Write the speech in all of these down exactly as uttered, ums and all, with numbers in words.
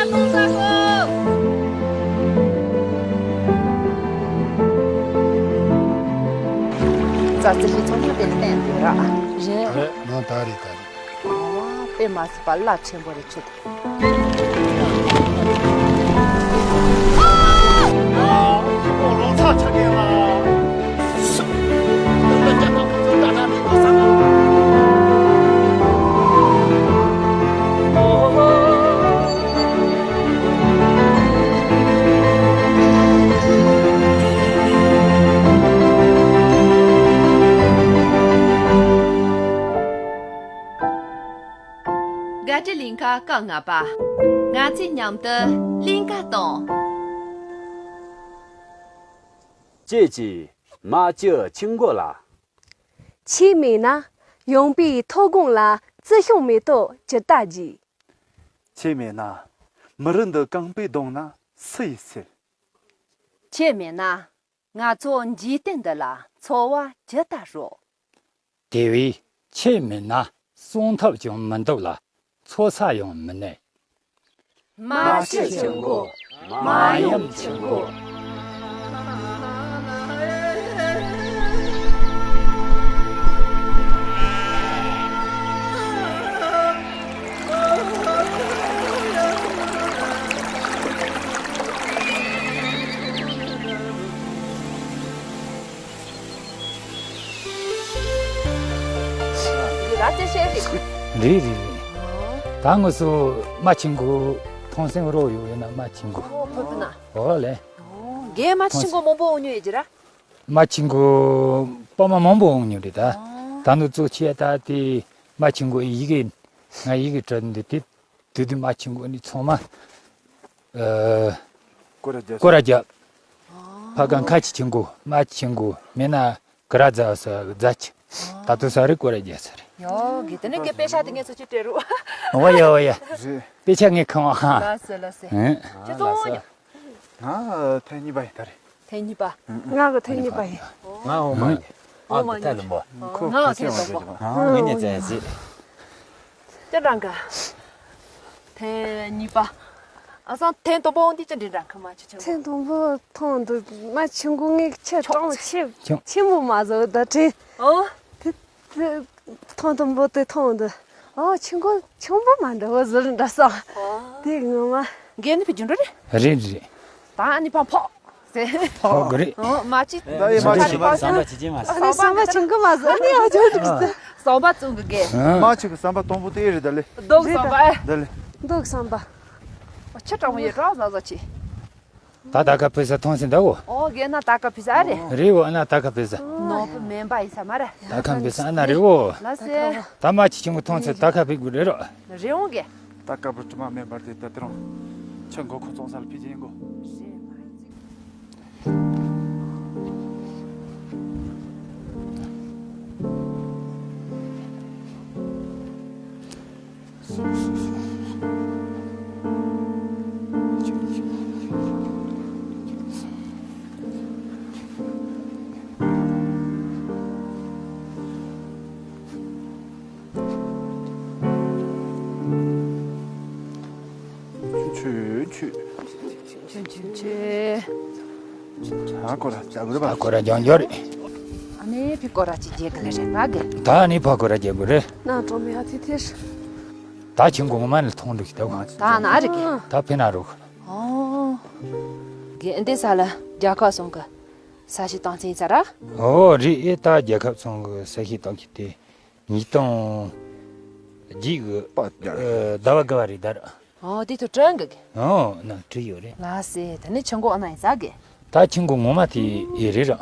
རྩྭ་རྩི་ཤིང་ཚང་མ་དེ་ནས་བསྟན་འདུག་ར། རེད། རེད། ནང་ད་རེད་ད་རེད། ཨོ། དཔེ་མ་སྲིད་པ་རླབས་ཆེན་པོ་རེད་ཁྱོད། དགའ་སྤྲོའི་གླིང་ག་སྐབས་ལྔ་པ། ང་ཚོས་མཉམ་དུ་གླིང་ག་གཏོང་། ཁྱེད་ཀྱིས་མ་ཅི་ཆི་མགོ་ལ། ཁྱེད་མེད་ན་ཡངས་པའི་མཐོ་སྒང་ལ་རྩི་ཤིང་མེ་ཏོག་ཇི་ལྟར་རྒྱས། ཁྱེད་མེད་ན་མི་རི་འདི་རྐང་པའི་གདོང་ན་སུ་ཡིས་སེལ། ཁྱེད་མེད་ན་ང་ཚོ་འཇིག་རྟེན་འདི་ལ་འཚོ་བ་ཇི་ལྟར་རོལ། དེ་བས་ཁྱེད་མེད་ན་གསོན་ཐབས་ཀྱང་མི་འདུག་ལ་འཚོ་ས་ཡང་མི་གནས། མ་ཤི་ཆུ་འགོ། མ་ཡུམ་ཆུ་འགོ། རེད་རེད་རེད། ད་ངུ་སུ་མ་ཆིང་གུ་ཐོང་སེང་རོ་ཡོད་ཡོད་ན་མ་ཆིང་གུ། ཨོ་ཕོ་བུ་ན། ཨོ་ལེ། རྒན་མ་ཆིང་གུ་མང་པོ་འོང་ཉོ་ཡོད་ཀྱི་ར། མ་ཆིང་གུ་པ་མ་མང་པོ་འོང་ཉོ་རེད་ད། ད་ནུ་ཙོ་ཆེ་ད་དེ་མ་ཆིང་གུ་ཡི་གེ་ང་ཡི་གེ་དྲ་འདི་དེ། དུས་དུས་མ་ཆེན་པོ་ནི་ཚང་མ། ཨ། སྐོར་ར་རྒྱབ། སྐོར་ར་རྒྱབ། ཕ་ག་ཁ་ཆེ་ཆེན་པོ་མ་ཆེན་པོ་མེད་ན་ག་ར་རྫ་ས་རྫ་ཆེ། ད་དུ་ས་རི་སྐོར་ར་རྒྱབ་ས་རེད། ཡོ་གི་དེ་ནི་གི་དཔེ་ཆ་དེ་ངས་ཚོ་ཅི་སྤྲད་རུ། འོ་ཡ་འོ་ཡ། རེད། དཔེ་ཆ་ངས་ཁང་བ་ཧ། ལ་སེ་ལ་སེ། ཨ། ཁྱོད་ཚོ་འོ་ཡ། ང་ཐེངས་གཉིས་པ་ཡིན་ད་རེད། ཐེངས་གཉིས་པ། ང་གི་ཐེངས་གཉིས་པ་ཡིན། ང་འོ་མ་ཡིན། ཨ་ཁོ་ཐེངས་དང་པོ། ང་ཐེངས་དང་པོ། ང་ངི་ཉེ་ཙན་ཟིག་ཅི་འདྲ་འགའ། ཐེངས་གཉིས་པ། ཨ་སང་ཐེངས་དང་པོ་འོང་དུས་ཅི་འདྲ་འདྲ་ཁ་མ་ཆུ་ཆུ། ཐེངས་དང་པོ་ཐོང་འདུག་མ་ཆུ་འགོ་ངས་ཁྱི་གྲོང་ཆེ་ཆེན་མོ་མ་བཟོ་ད་དྲན། ཨོ། དེ་དེ་ཐོང་དང་པོ་དེ་ཐོང་འདུག་ཨོ་ཆུ་འགོ་ཆུང་པོ་མ་འདྲ་བོ་ཟིར་འདྲ་སོང་། དེ་ངོ་མ། འགན་ནི་ཕི་རྒྱུ་འགྲོ་རེད། རེད་རེད། ད་ཨ་ནི་ཕང་ཕོག་ཕོག་གི་རེད། ཨོ་མ་ཅི། ད་ཡི་མ་ཅི་བསམ་པ་ཅི་ཅི་མ་ཟད། ཨ་ནི་བསམ་པ་ཆུང་གི་མ་ཟད་ཨ་ནི་ཨ་ཅོ་ཅིག་ཟད། བསམ་པ་བཙུགས་གི་གེ། མ་ཅི་གི་བསམ་པ་དང་པོ་དེ་རེད་ད་ལེ། སྡུག་བསམ་པ་ཨེ། ད་ལེ། སྡུག་བསམ་པ། ཨོ་ཆི་གྲང་མོ་ཡོད་གྲང་ཟ་ཟ་ཆི། ད་ད་ག་ཕེ་ས་ཐོང་སེ་འདའོ། ཨོ་གེ་ན་ད་ག་ཕེ་ས་ཨ་རེ། རེ་བོ་ཨ་ན་ད་ག་ཕེ་ས། ནོ་པ་མེན་པ་ཡི་ས་མ་ར། ད་ག་ཕེ་ས་ཨ་ན་རེ་བོ། ལ་སེ། ད་མ་ཅི་ཆུང་གི་ཐོང་སེ་ད་ག་ཕེ་གུ་རེ་རོ། རེ་འོང་གེ། ད་དཀར་པོ་དྲི་མ་མེད་པར་དེ་ད་དེ་རང་ཆང་གོ་ཁོ་ཚོང་ས་ལ་ཕི་ཅི་ཡིན་གོ། ཆུ་ཆུ། ཆུ་ཆུ་ཆུ། ད་སྐོར་ར་རྒྱག་དགོས་རེད་པ། ད་སྐོར་ར་རྒྱག་འགྱོ་རེད། ཨ་ནི་ཕི་སྐོར་ར་ཅིག་རྒྱག་གི་ལ་རེད་ད་གི། ད་ནི་ཕ་སྐོར་ར་རྒྱག་དགོས་རེད། ན་གྲོང་མི་ཧ་ཐི་ཐི་རེད། ད་ཆུ་འགོ་ངོ་མ་ནི་ཐོང་འགྲོ་གི་ད་གོ། ད་ན་རེད་གི། ད་ཕི་ན་རོགས། ཨོ། གི་འདི་ས་ལ་རྒྱལ་ཁབ་སོང་གི། ས་ཞིག་བཏང་ཚེ་ཡིན་ས་ར། ཨོ་རེད་ཨེ་ད་རྒྱལ་ཁབ་སོང་གི་ས་ཞིག་བཏང་གི་དེ། ཉིས་སྟོང་བརྒྱད་གི་པ་ཟླ་བ་དགུ་བ་རེད་ད་ར། ཨོ་དེ་ཐོ་ཀྲན་གི་གི། ཨོ་ན་བྲིས་ཡོད་རེད། ལ་སེ་ད་ནི་ཆུ་འགོ་ཨ་ན་ཡིན་ས་གི། ད་ཆུ་འགོ་ངོ་མ་དེ་ཡི་རེད་ར། ཨོ།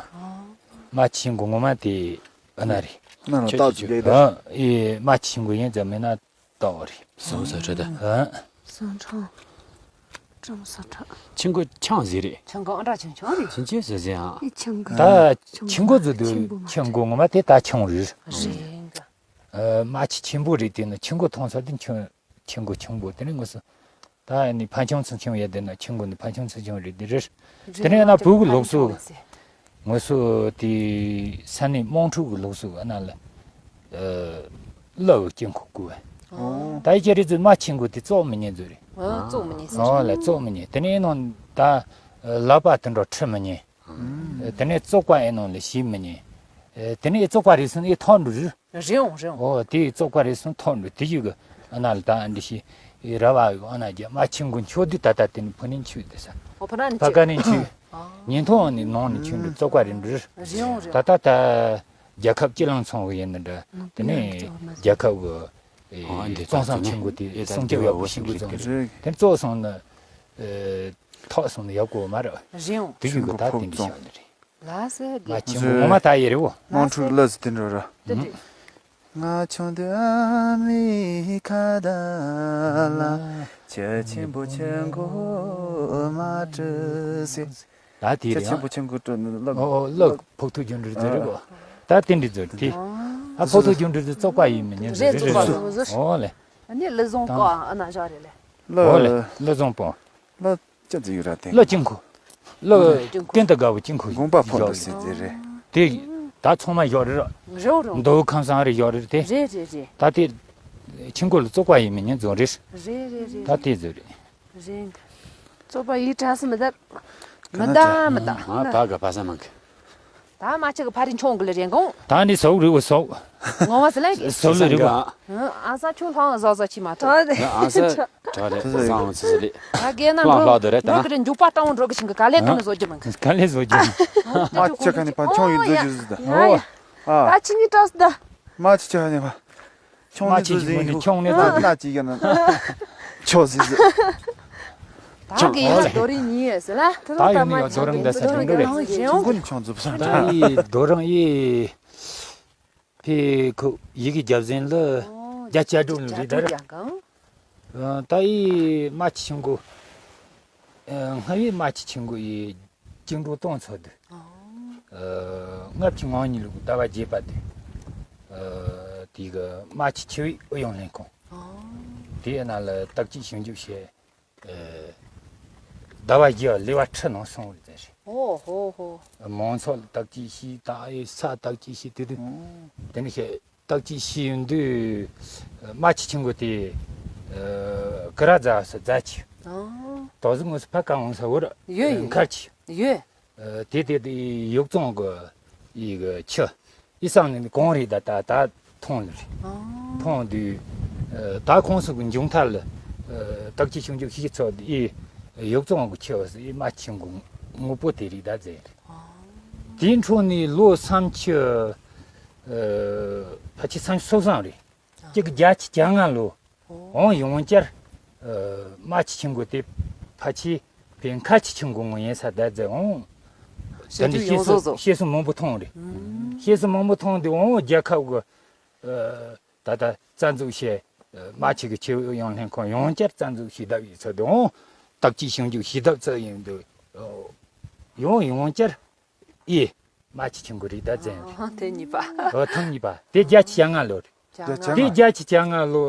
མ་ཆུ་འགོ་ངོ་མ་དེ་ཨ་ན་རེད། ན་ན་ཆུ་ཏག་ཆུ་ཅིག་རྒྱག་ད། ཨོ་ཨེ་མ་ཆུ་འགོ་ཡིན་ཙམ་མིན་ན་ཏག་རེད། སོ་སོ་ཁྲོད་ད། ཨོ། སང་ཁྲང་། ཀྲང་ས་ཁྲ། ཆུ་འགོ་ཆང་ཟིག་རེད། ཆུ་འགོ་ཨ་འདྲ་ཆུང་ཆུང་རེད། ཆུང་ཆུང་ཟིག་ཟིག་ཨ། ཨི་ཆུ་འགོ། ད་ཆུ་འགོ་ཟིག་འདུག་ཆུ་འགོ་ངོ་མ་དེ་ད་ཆུང་རེད། རེད་འགའ། ཨ་མ་ཆུ་ཆེན་པོ་རེད་དེ་ནི་ཆུ་འགོ་ཐོང་ས་དེ་ཆུ་ཆུ་འགོ་ཆུང་པོ་དེ་ནི་ངོ་སོ། ད་ནི་ཕན་ཆུང་ཚུན་ཆུང་ཡ་དེ་ནི་ཆུ་འགོ་ནི་ཕན་ཆུང་ཚུན་ཆུང་རེད་དེ་རེད། དེ་ནི་ཡང་ན་བོད་ཀྱི་ལུགས་སྲོལ། ངོ་སོ་དེ་ས་གནས་དམངས་ཁྲོད་ཀྱི་ལུགས་སྲོལ་ཨ་ན་ལ། ཨ་ལ་བའི་དཀྱིལ་འཁོར་བསྐོར་བས། ཨོ། ད་ཡི་ཅི་རེད་ཚོད་མ་ཆུ་འགོ་དེ་བཙོག་མི་ཉན་ཚོད་རེད། ཨ་བཙོག་མི་ཉན་ཟེར། ཨོ་ལེ་བཙོག་མི་ཉན། དེ་ནས་ཨེ་ནང་ད་ལག་པ་དེ་འདྲ་འཁྲུ་མི་ཉན། དེ་ནས་བཙོག་པ་ཨེ་ནང་ལ་བྱིན་མི་ཉན། དེ་ནས་བཙོག་པ་རེག་སོང་ཨེ་ཐོག་འགྲོ་རེད། རེད་འོང་རེད་འོང་། ཨོ་དེ་བཙོག་པ་རེག་སོང་ཐོག་འགྲོ། དེ་ཡི་གི་ཨ་ན་ལ་ད་ཨ་འདྲི་ཤི་ར་བ་ཨ་ན་རྒྱ་མ་ཆེན་གོ་མཆོད་དུས་ད་ལྟ་དེ་ནི་ཕུ་ནིན་ཆུ་དེ་ས། ཨོ་ཕ་ན་ནི་ཕ་ཆུ་ཀ་ནིན་ཆུ། ཉིན་ཐོག་ནི་ནང་ནི་ཆུ་འདི་བཙོག་པ་རེད་འགྲོ། རེད་འོང་རེད། ད་ལྟ་ད་རྒྱལ་ཁབ་སྤྱི་ལང་ཚང་བ་ཡིན་ནི་འདྲ། དེ་ནས་རྒྱལ་ཁབ་གི་ཨེ་སྤྱི་ཚོགས་ཆེན་པོ་དེ་སྲུང་སྐྱོབ་ཡག་པོ་ཞིག་དགོས་ཙང་། དེ་བཙོག་སོང་ནི་ཨེ་ཐོག་སོང་ནི་ཡག་པོ་མ་རེད། རེད་འོང་། དེ་ཡི་གི་ད་དེ་འདྲི་ཤི་ཡོང་ནི་རེད། ལ་སེ་གི། ང་ཆེན་པོ་ངོ་མ་ད་ཡེ་རེ་བོ། དམངས་ཁྲོད་ལ་ཟི་དེ་འགྲོ་ར། དེ་དེ། ང་ཆུང་དུས་ཨ་མའི་ཁ་བརྡ་ལ། ཁྱི་ཆེན་པོ་ཁྱི་མགོ་མ་བྲུས་སེ། ད་དེ་ཁྱི་རེད་ཆེན་ཨ། པོ་ཁྱི་མགོ་བྲུས་ནི་ལ། ཨོ་ཨོ་ལ་ཕོག་ཐུག་རྒྱུ་འདྲ་ཟེར་རེ་བོ། ད་དེ་འདྲ་ཟེར་དེ། ཨ་ཕོག་ཐུག་རྒྱུ་འདྲ་ཟེར་བཙོག་པ་ཡིན་མི་ཉན་ཟེར་རེད་རེད་བཙོག་པ་ཟེར། ཨོ་ལེ། ཨ་ནི་ལི་ཟོང་ཀོ་ཨ་ན་བཞག་རེད་ལེ། ཨོ་ལེ་ལི་ཟོང་པོ། ལ། ཅི་ཙི་ཡོད་ར་དེ། ལ་ཅིང་ཁུ། ལ་ཀྲུང་གོ། ཀྲུང་གོ་ཀྲུང་དུ་དགའ་བོ་ཅིང་ཁུ་དགོངས་པ་ཕོག་ཏུ་ཟིན་ཟེར་རེད། དེ་ད་ཚང་མ་ཡོད་རེད། རེད་རེད། མདོ་ཁམས་སང་རེ་ཡོད་རེད་དེ། རེད་རེད་རེད། ད་དེ་ཆིང་གོ་ལ་བཙོག་པ་ཡིན་མི་ཉན་ཚོ་རེད། རེད་རེད་རེད། ད་དེ་ཟེར་རེད། རེད། བཙོག་པ་ཡིན་དྲག་སི་མི་ད། མི་ད་མི་ད། ང་ད་ག་ཕ་ས་མང་གི། ད་མ་ཆི་གི་ཕ་རི་མཆོང་གི་ལ་རེ་གོང་། ད་ནི་སོག་རི་བོ་སོག་ངོ་མ་སི་ལ་གི། སོག་ལི་རི་བོ། ཨ་ས་ཆུ་ལྷང་ཟོ་ཟོ་ཆི་མ་ཐོ། ཨ་ས་གྲ་རེད་ས་འོང་ཚི་ཟི་རེད། ད་གེ་ན་ལྷང་འགྲོ་ལྷང་དུ་རེད་ད་འགྲོ་ན། གི་རེད་འཇུག་པ་སྟོང་འགྲོ་གི་ཤིང་གི་ག་ལེ་གི་ནི་ཟོ་རྒྱུ་མིན་གི། ག་ལེ་ཟོ་རྒྱུ་མིན། མ་ཆི་ཁ་ནི་ཕ་མཆོང་ཡིན་ཟོ་རྒྱུ་ཟི་ད། ཨོ་ཡ། ད་ཆི་ནི་ཏོ་སི་ད། མ་ཆི་ཁ་ནི་ཕ། ཆུང་མ་ནི་ཆེ་ཆུང་ནི་ཆུང་ནི་ད་ན་ཅི་ཡ་ན་ཆོ་ཟི་ཟི། ད་གི་ཡ་རྡོ་རིང་ཉི་ཡོད་ཟེར་ལ། ད་ཡོད་ནི་ཡ་རྡོ་རིང་ད་ས་ཆུང་འདྲ་རེད། ཆུང་གུ་ནི་ཆུང་ཙུབ་ས་ད་ཡི་རྡོ་རིང་ཡི་ཕི་ཁུ་ཡི་གི་རྒྱབ་ཟིན་ལ་རྒྱ་ཆ་གྲུབ་ནི་རི་ད་ར། ད་ཡི་མ་ཆེ་ཆུང་གུ། སྔ་ཡི་མ་ཆེ་ཆུང་གུ་ཡི། བཅིངས་འགྲོལ་གཏོང་ཚོད་དུ། ལྔ་བཅུ་ང་གཉིས་ལོའི་ཟླ་བ་བརྒྱད་པ་དེ། དེ་གི་རྨ་ཆུ་ཆུ་བེད་ཨུ་ཡོན་ལྷན་ཁང་། དེའི་ནང་ལ་བརྟག་དཔྱད་ཞིབ་འཇུག་བྱས། ཟླ་བ་བརྒྱད་ལས་བ་ཁྲི་ནང་སོང་བ་རེད་ཟེར། ཨོ་ཧོ་ཧོ། མང་ཚོགས་ལ་བརྟག་དཔྱད་བྱས་ད་ཨེ་ས་བརྟག་དཔྱད་བྱས་དེ་དུས། དེ་ནི་བྱས། བརྟག་དཔྱད་བྱས་ཡོང་དུས། རྨ་ཆུ་ཆུང་གུ་དེ། ཀི་ར་རྫ་སུ་རྫ་ཆུ། ཨང་། དོ་ཟི་ངོས་སུ་ཕ་ཀ་འོང་ས་བོར། ཡོད་ཡོད། མཁར་ཆུ། ཡོད། དེ་དེ་དེ་ཡུག་ཙོང་གི་ཡི་གི་ཆུ། ཡི་སང་ནི་གོང་རེད་ད་ད་ད་མཐོང་ལ་རེད། ཨང་། མཐོང་དུས། ད་ཁོང་སུ་གི་འབྱུང་ཐལ་ལ། བརྟག་དཔྱད་ཞིབ་འཇུག་ཞིག་ཚོ་ཡི། ཡུག་ཙོང་གི་ཆུ་བ་སི་ཡི་རྨ་ཆུ་ཆུང་གུ་དངོས་པོ་དེ་རེད་ད་ཟེར། དེའི་འཕྲོ་ནས་ལོ་སུམ་ཅུ། ཕལ་ཆེར་སུམ་ཅུ་སོ་གསུམ་རེད། གཅིག་བརྒྱད་ཅུ་གྱ་ལྔ་ལོ། འོང་ཡོང་བསྐྱར། རྨ་ཆུ་ཆུང་གུ་དེ་ཕལ་ཆེར་བའི་མཁར་ཆུ་ཆུང་གུ་ངོ་ཡིན་ས་ད་ཟེར་འོང་། དེ་འདྲ་བཤད་སྲོལ་བཤད་སྲོལ་མང་པོ་མཐོང་རེད། བཤད་སྲོལ་མང་པོ་མཐོང་དུས་འོང་རྒྱལ་ཁབ་གི། ད་ལྟ་རྩ་འཛུགས་བྱས། རྨ་ཆུ་གི་ཆུ་ཡོང་ལྷན་ཁང་ཡོང་བསྐྱར་རྩ་འཛུགས་བྱས་བསྡད་ཡོད་ཚོད་དུ་འོང་། བརྟག་དཔྱད་ཞིབ་འཇུག་བྱས་བསྡད་ཚོད་ཡིན་དུས། ཡོང་ཡོང་བསྐྱར། ཨེ། རྨ་ཆུ་ཆུང་གུ་རེད་ད་ཟེར་རེད། ཨ་ཐེངས་གཉིས་པ། ཨོ་ཐེངས་གཉིས་པ་དེ་བརྒྱད་ཅུ་གྱ་ལྔ་ལོ་རེད། བརྒྱད་ཅུ་གྱ་ལྔ། དེ་བརྒྱད་ཅུ་གྱ་ལྔ་ལོ།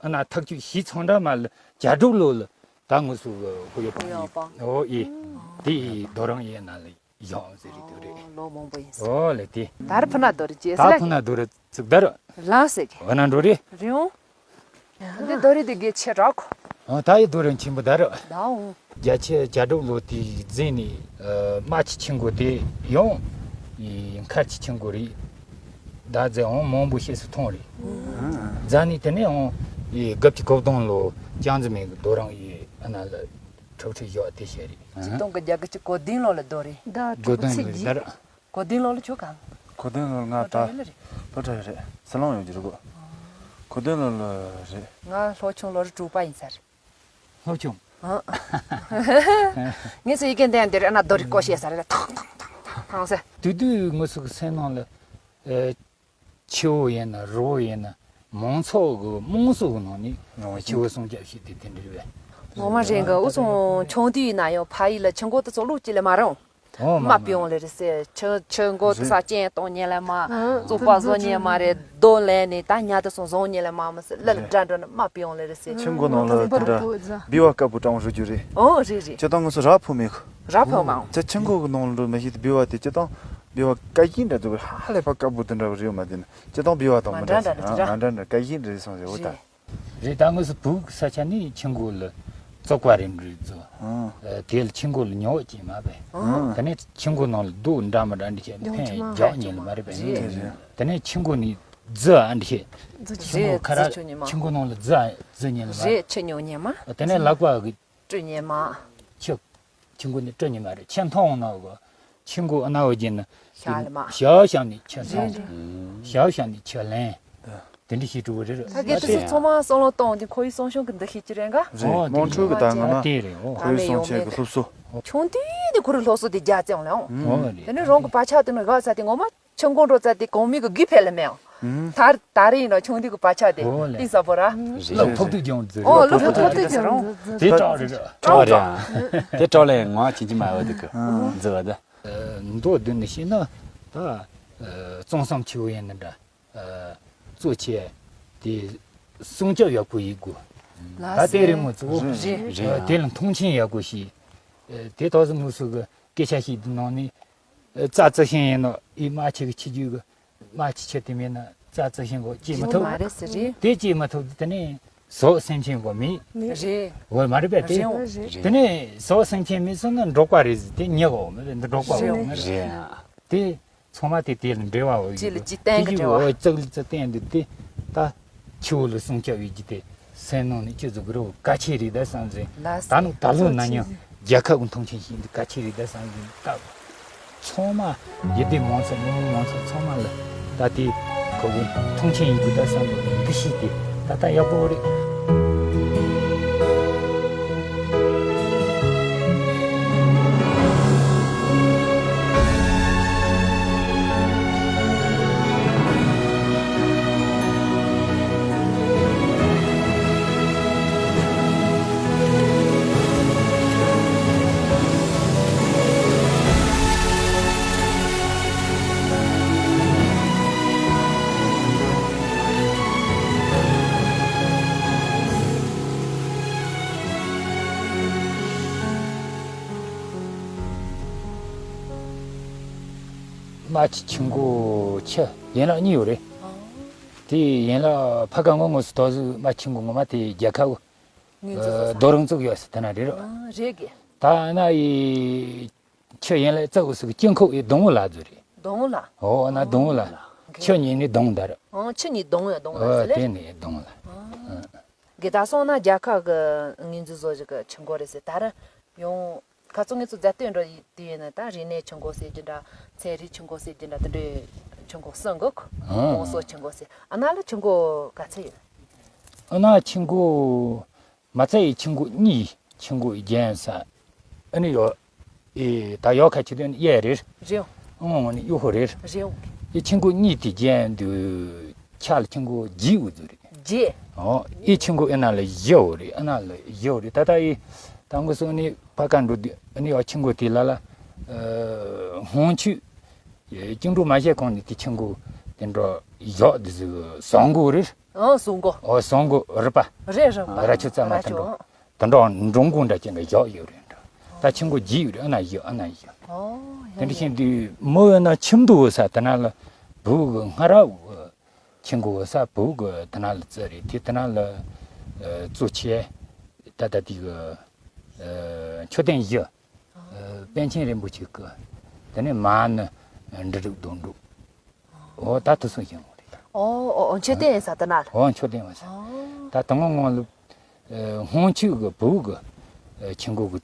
ཨ་ན་ཐག་གཅོད་བྱས་ཚང་འདྲ་མ་ལ་གྱ་དྲུག་ལོ་ལ་ད་ངོས་སུ་ཧུ་ཡོ་པང་ཡོ་པང་ཨོ་ཨེ། དེ་ཡི་རྡོ་རིང་ཡེ་ན་ལ་ཡོང་ཟེར་རེད་དུ་རེད། ཨོ་ལོ་མང་པོ་ཡིན་ཟེར། ཨོ་ལེ་དེ། ད་ར་ཕུ་ན་རྡོ་རེ་ཅེས་ཟེར་ད་ལ། ཕུ་ན་རྡོ་རེ་ཚུགས་ད་ར། ལ་ཟེར་གི། འོ་ན་འགྲོ་རེད། རེད་འོང་། འདི་རྡོ་རིང་དེ་གལ་ཆེ་རག་གོ། ཨ་ད་ཡི་རྡོ་རིང་ཆེན་པོ་ད་རེད། ད་འོང་། བརྒྱད་ཅུ་གྱ་དྲུག་ལོ་དེའི་རྫིང་ནས་རྨ་ཆུ་ཆུང་གུ་དེ་ཡང་མཁར་ཆུ་ཆུང་གུ་རེད། ད་ཟེར་འོང་མང་པོ་ཤེས་སུ་མཐོང་རེད། རྫ་ནས་དེ་ནས་འོང་དགུ་བཅུ་གོ་བདུན་ལོ་ཅང་ཙེ་མིན་གྱི་རྡོ་རིང་ཡི་ཨ་ན་ལ་ཁྲོ་ཁྲོ་བཞག་དེ་བཤད་རེད། ཆིག་སྟོང་དགུ་བརྒྱ་དགུ་བཅུ་གོ་བདུན་ལོ་ལ་རྡོ་རིང་། ད་གོ་བདུན་ལོ་རེད་ད་རེད། གོ་བདུན་ལོ་ལ་ཁྱོད་གང་། གོ་བདུན་ལོ་ལ་ང་ད་ལོ་གྲྭ་ཡོད་ལ་རེད། ལོ་གྲྭ་ཡོད་རེད། ཟི་ལིང་ཡོད་ཀྱི་རེད་གོ། གོ་བདུན་ལོ་ལ་རེད། ང་སློབ་ཆུང་ལོ་རེ་དྲུག་པ་ཡིན་ས་རེད། སློབ་ཆུང་། ཨ། ངས་སུ་ཡི་གེ་འདི་ཡང་འདིར་ཨ་ན་རྡོ་རིང་བརྐོས་བཤད་ས་རེད་ཐང་ཐང་ཐང་ཐང་ཐང་ཟེར། དུས་དུས་ངོ་སུ་གི་སེམས་ནང་ལ། ཨེ། ཆུ་བོ་ཡིན་ན་རི་བོ་ཡིན་ན་མང་ཚོགས་ཀྱི་དམངས་སྲོལ་གྱི་ནང་ནས་ཆུ་བོ་སྲུང་སྐྱོབ་བྱེད་དེ་དེ་འདྲ་བས། ངོ་མ་རེད་གི་འུ་ཚོ་ཆུང་དུས་ཡིན་ན་ཡང་ཕ་ཡུལ་ལ་ཆུ་མགོ་དེ་ཚོ་བླུགས་ཀྱི་ལས་མ་རེད། ཨོ་མ་མ་མ་པི་ཡོང་ལེ་རེད་སེ་ཆུ་ཆུ་མགོ་དེ་ས་སྐྱེན་གཏོང་ཉེ་ལ་མ་བཙོག་པ་བཟོ་ཉེ་མ་རེད་རྡོ་ལེན་ནས་ད་ཉ་དེ་སོང་བཟོ་ཉེ་ལ་མ་མི་སེ་ལ་ལ་འདྲ་འདྲ་ནི་མ་པི་ཡོང་ལེ་རེད་སེ། ཆུ་མགོ་ནང་ལ་དེ་འདྲ་སྦི་བ་དཀར་པོ་གྲང་རུ་རྒྱུ་རེད། ཨོ་རེད་རེད། ཁྱེད་དང་ངོ་སོ་ར་ཕོ་མེ་ཁུ། ར་ཕོ་མ་འོང་། ཁྱེད་ཆུ་མགོ་གི་ནང་ལ་འགྲོ་མི་ཤེས་དེ་སྦི་བ་དེ་ཁྱེད་དང་སྦི་བ་ཀ་ཡིན་འདྲ་འདུག་ཧ་ལས་པ་དཀར་པོ་དེ་འདྲ་རེད་མ་དེ་ནི་ཁྱེད་དང་སྦི་བ་དང་མི་འདྲ་ཟེར་ཨ་འདྲ་འདྲ་ཀ་ཡིན་རེད་སོང་ཟེར་འོ་ད། རེད། རེད། ད་དངོས་སུ་བོད་ཀྱི་ས་ཆ་ནས་ཆུ་མགོ་ལ་བཙོག་པ་རེ་འདྲ་བཟོ། ཨང་། ཨ། དེ་ལ་ཆུ་མགོ་ལ་ཉོ་བ་བྱས་མ་པས། ཨང་། དེ་ནས་ཆུ་མགོ་ནང་ལ་རྡོ་འདྲ་མི་འདྲ་འདྲ་བྱས་ནས་འདོན་ཕན་ཆུ་མ་རྒྱག་ཉན་ལ་མ་རེད་པས། རེད། དེ་ནས་ཆུ་མགོ་ནས་རྫི་ཨ་འདྲ་བྱས། རྫི་ཆུ་མགོ་ཁ་ར་རྫི་ཆུ་ཉི་མ། ཆུ་མགོ་ནང་ལ་རྫི་ཨ་རྫི་ཉན་ལ་མ་རེད། ཆུ་ཉོ་ཉན་མ། དེ་ནས་ལག་པ་གི་བཀྲུ་ཉན་མ། ཆུ། ཆུ་མགོ་ནས་བཀྲུ་ཉན་མ་རེད། ཆུ་འཐུང་ན་གོ། ཆུ་མགོ་ཨ་ན་འོ་བརྒྱབ་ན། ཤ་ལ་མ། ཤ་བཞག་ནས་ཆུ་འཐུང་། རེད་རེད། ཤ་བཞག་ནས་ཆུ་ལེན། དེ་འདྲ་བྱེད་འགྲོ་གི་རེད། ད་གལ་ཏེ་ཚང་མ་བསམ་བློ་གཏོང་དེ་ཁོ་ཡི་གསུང་གཞུང་གི་འདུ་ཤེས་ཅི་རེད་ག། རེད། ཨོ་དམངས་ཁྲོད་ཀྱི་ད་ང་ན་དེ་རེད། ཨོ་ཁོ་ཡི་གསུང་ཆེད་ཀྱི་སློབ་གསོ། ཆུང་དུས་ནས་ཁོ་རའི་སློབ་གསོ་དེ་རྒྱ་བཙལ་ལ་ཨོ། ཨོ་རེད། དེ་ནས་རང་གི་བག་ཆགས་དེ་ནི་ག་ས་དེ་ངོ་མ་ཆུ་མགོ་འགྲོ་ཙ་དེ་གོང་མའི་གི་སྒུག་ཕེབས་ལ་མེད་ཨང་། ད་ད་རེས་ཡིན་ན་ཆུང་དུས་ཀྱི་བག་ཆགས་དེ་ཨོ་ལེ། གཏིང་ཟབ་པོ་ར། རེད། སློབ་ཐོབ་དུས་ཀྱང་འཛུལ་ཨོ་རེད། སློབ་ཐོབ་དུས་ཀྱང་འཛུལ། དེ་སྐྲག་རེད། སྐྲག་རེད། དེ་སྐྲག་ལས་ངག་ཆེན་གྱི་མ་འོ་དུ་གི་འཛུལ་བ་ད། མདོ་བསྡུས་ནས་བཤད་ན་ད་གཙང་གསུམ་ཆུ་བོ་ཡིན་ན་འདྲ། གཙོ་ཆེ་དེ་སྲུང་སྐྱོབ་ཡག་པོ་ཡིན་དགོས། ད་དེ་རེད་མོ་གཙོ་བོ། རེད། དེ་ལ་མཐོང་ཆེན་ཡག་པོ་བྱས། དེ་ཐོག་སུ་མུ་སུ་གི་སྐད་ཆ་ཞིག་འདི་ནང་ནས། རྩྭ་རྩི་ཤིང་ཡིན་ནོ་ཨི་མ་ཆེ་གི་ཆི་རྒྱུད་གི་མ་ཆེ་ཆེ་དེ་མིན་ན་རྩྭ་རྩི་ཤིང་གོ་སྐྱེ་མི་ཐུབ། མ་རེད་ཟེར་རེད། དེ་སྐྱེ་མི་ཐུབ་དེ་ནས་ཟོག་སེམས་ཅན་གོ་མེད། རེད། འོ་མ་རེད་པས་དེ། རེད། དེ་ནས་ཟོག་སེམས་ཅན་མེད་སོང་ན་འབྲོག་པ་རེད་ཟེར་དེ་ཉེ་གོ་མེད་པས་འདི་འབྲོག་པ་གོ་མེད་རེད། དེ་ཚང་མ་དེ་དེ་ལ་འབྲེལ་བ་འོ་ཅི་ལ་ཅི་བསྟན་གི་འབྲེལ་བ། ཙག་ལི་ཙག་བསྟན་འདི་དེ་ད་ཆུ་བོ་ལ་སྲུང་སྐྱོབ་ཡོད་ཀྱི་དེ། སེམས་ནང་ནས་ཅི་ཟིག་རོ་གལ་ཆེ་རེད་ད་བསམ་ཟིན། ད་ནི་ད་ལོ་ན་ནིང་རྒྱལ་ཁབ་ཀྱི་མཐོང་ཆེན་ཞིག་འདི་གལ་ཆེ་རེད་ད་བསམ་ཟིན་སྟབས། ཚང་མ་ཡི་དེ་མང་ཚོགས་མི་མང་ཚོགས་ཚང་མ་ལ་ད་དེ་ཁོ་གི་མཐོང་ཆེན་ཡིན་དགོས་ད་བསམ་གི་འདུ་ཤེས་དེ་ད་ལྟ་ཡག་པོ་རེད། རྨ་ཆུ་ཆུ་མགོ་ཆུ་ཡན་ལག་གཉིས་ཡོད་རེད། དེ་ཡན་ལག་ཕ་ག་ངོ་ངོ་སུ་དོ་སུ་རྨ་ཆུ་མགོ་ངོ་མ་དེ་རྒྱལ་ཁབ་ངོས་འཛུགས་རྡོ་རིང་བཙུགས་ཡོད་སུ་དེ་ན་རེད་རོ། རེད་གི། ད་ན་ཡི་ཆུ་ཡན་ལག་རྩ་བོ་སུ་གི་སྐྱིན་ཁོག་ཡི་སྡོང་བོ་ལ་རྫུ་རེད། སྡོང་བོ་ལ། ཨོ་ན་སྡོང་བོ་ལ། ཆུ་གཉིས་ནི་སྡོང་དར། ཨང་ཆུ་གཉིས་སྡོང་ཡ་སྡོང་ལ་ཟེར་ལེ། དེ་ནི་སྡོང་ལ། གི་ད་སོང་ན་རྒྱལ་ཁབ་གི་ངོས་འཛུགས་བཟོ་ཞིག་གི་ཆུ་མགོ་རེད་ཟེར་ད་ར་ཡོང་། ཁ་ཚོ་ངེད་ཚོ་མཛའ་སྟོན་འགྲོ་ཡི་དུས་ཡིན་ན་ད་རིག་གནས་ཆུ་མགོ་ཟེར་གྱི་འདྲ་ཚན་རིག་ཆུ་མགོ་ཟེར་གྱི་འདྲ་དེ་འདྲའི་ཆུ་མགོ་གསུམ་གི་ཨང་། ཨང་སོ་ཆུ་མགོ་ཟེར་ཨ་ན་ལ་ཆུ་མགོ་ག་ཚད་ཡོད། ཨ་ན་ཆུ་མགོ་མ་རྩ་ཡི་ཆུ་མགོ་གཉིས་ཆུ་མགོ་རྒྱན་ས་ཨ་ནི་ཡོད། ཨེ་ད་ཡོད་ཁ་ཆུ་དོན་གཡས་རེད། རེད། ཨང་ནི་གཡོ་ཧོ་རེད། རེད། ཨེ་ཆུ་མགོ་གཉིས་དེ་རྒྱན་དུ་ཆ་ལ་ཆུ་མགོ་རྗེས་འུ་ཚུ་རེད། རྗེས། ཨོ། ཨི་ཆུ་མགོ་ཨི་ན་ལ་བཞི་འོ་རེད། ཨི་ན་ལ་བཞི་འོ་རེད། ད་ལྟ་ཨི་ད་མགོ་སོང་ནི་ཕ་ཀ་འགྲོ་དུས་ཨི་ནི་ཡོ་ཆུ་མགོ་དེ་ལ་ལ་ཧོང་ཆུ་ཅིང་འགྲོ་མ་བཤད་གོང་ནི་དེ་ཆུ་མགོ་དེ་འགྲོ་ཡོག་དེ་ཟུ་སོང་མགོ་རེད། ཨོ་སོང་མགོ། ཨོ་སོང་མགོ་རི་པ། རེད་རི་པ། ར་ཆུ་རྩ་མ་དེ་འགྲོ་དེ་འགྲོ་འགྲོ་མགོ་འདྲ་ཅན་གི་ཡོག་ཡོད་རེད་འགྲོ། ད་ཆུ་མགོ་རྗེས་ཡོད་རེད། ཨི་ན་བཞི་ཨི་ན་བཞི། ཨོ་དེ་འདྲ་བཞིན་དུ་མོ་ཡོད་ན་ཁྱིམ་དུ་འོ་ས་དེ་ན་ལ་བུ་གི་སྔ་ར་བུ། ཆུ་མགོ་ས་བུ་གི་དེ་ན་ལ་རྩི་རེད། དེ་དེ་ན་ལ་གཙོ་ཆེ་ད་ལྟ་དེ་གི་མཆོད་རྟེན་བཞི། པཎ་ཆེན་རིན་པོ་ཆེ་གི་དེ་ནས་མ་ཎི་འབྲི་རུག་རྡོ་འབྲུག་ཨོ་ད་དུ་སོང་ཞིང་རེད། ཨོ་ཨོ་ཨོ་མཆོད་རྟེན་ས་དེ་ན་ལ། ཨོ་མཆོད་རྟེན་བ་ས། ད་དང་ངོ་ལ་ཧོང་ཆུ་གི་བུ་གི་ཆུ་མགོ་གི་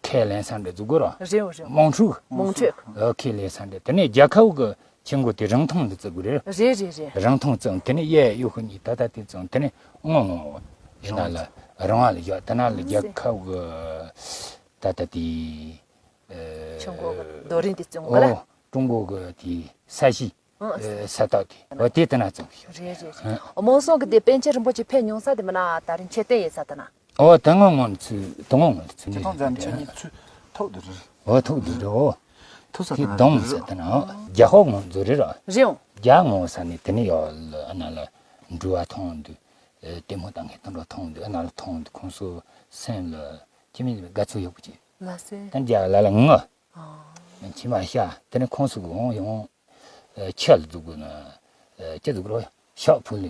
ཁས་ལེན་ས་འདྲ་འཛུགས་དགོས་རོ། རེད་རེད། དམངས་ཁྲོད་དམངས་ཁྲོད་ཁས་ལེན་ས་འདྲ་དེ་ནས་རྒྱལ་ཁབ་གི་ཆུ་མགོ་དེ་རིང་ཐུང་ལ་བརྩི་དགོས་རེད། རེད་རེད་རེད། རིང་ཐུང་བརྩི་དེ་ནས་གཡས་གཡོན་གཉིས་ད་ལྟ་དེ་བརྩི་དེ་ནས་སྔོན་ངོ་ཡིན་ན་ལ་རང་བ་ལ་བཞག་དེ་ན་ལ་རྒྱལ་ཁབ་གི་ད་ལྟ་དེ་ཆུ་མགོ་གི་རྡོ་རིང་དེ་བརྩི་དགོས་ར། ཨོ་ཀྲུང་གོ་གི་དེ་ས་གཞི་ཨང་ས་ཐག་དེ་ཨོ་དེ་དེ་ན་བརྩི་དགོས་རེད་རེད་རེད། དམངས་སྲུང་གི་དེ་པཎ་ཆེན་རིན་པོ་ཆེ་ཕེབས་མྱོང་ས་དེ་མིན་ན་ད་རིང་མཆོད་རྟེན་ཡིན་ས་དེ་ན། ཨོ་དེ་སྔོན་ངོ་ནས་ཚུར་དེ་སྔོན་ངོ་ནས་ཚུར་ཁྱེད་ཐོང་ཙམ་ཁྱེད་གཉིས་ཚུར་ཐོག་ཏུ་རེད། ཨོ་ཐོག་ཏུ་རེད། ཨོ་ཐུག་ས་དེ་དང་དོང་ཟེར་དེ་ན་ཨོ་རྒྱ་ཧོ་ངོ་ཚུར་རེད་ར། རེད་འོང་། རྒྱ་ངོ་ས་ནས་དེ་ནས་ཡོད་ལ་ཨ་ན་ལ་འགྲུལ་བ་ཐོང་དུ་ལྟད་མོ་ལྟ་མཁན་དེ་འགྲོ་ཐོང་དུ་ཨ་ན་ལ་ཐོང་དུ་ཁོང་ཚོ་སེམས་ལ་ཁྱི་མི་དགའ་ཚོར་ཡོད་པ་ཅིག་ལ་སེ་ད་རྒྱ་ལ་ལ་ངུ་ཨོ་མཆི་མ་ཤ་དེ་ནས་ཁོང་ཚོ་གི་འོང་ཡོང་ཁྱི་ལ་འཛུགས་དགོས་ན་ཁྱི་འཛུགས་རོགས་ཤག་ཕུལ་ལེ།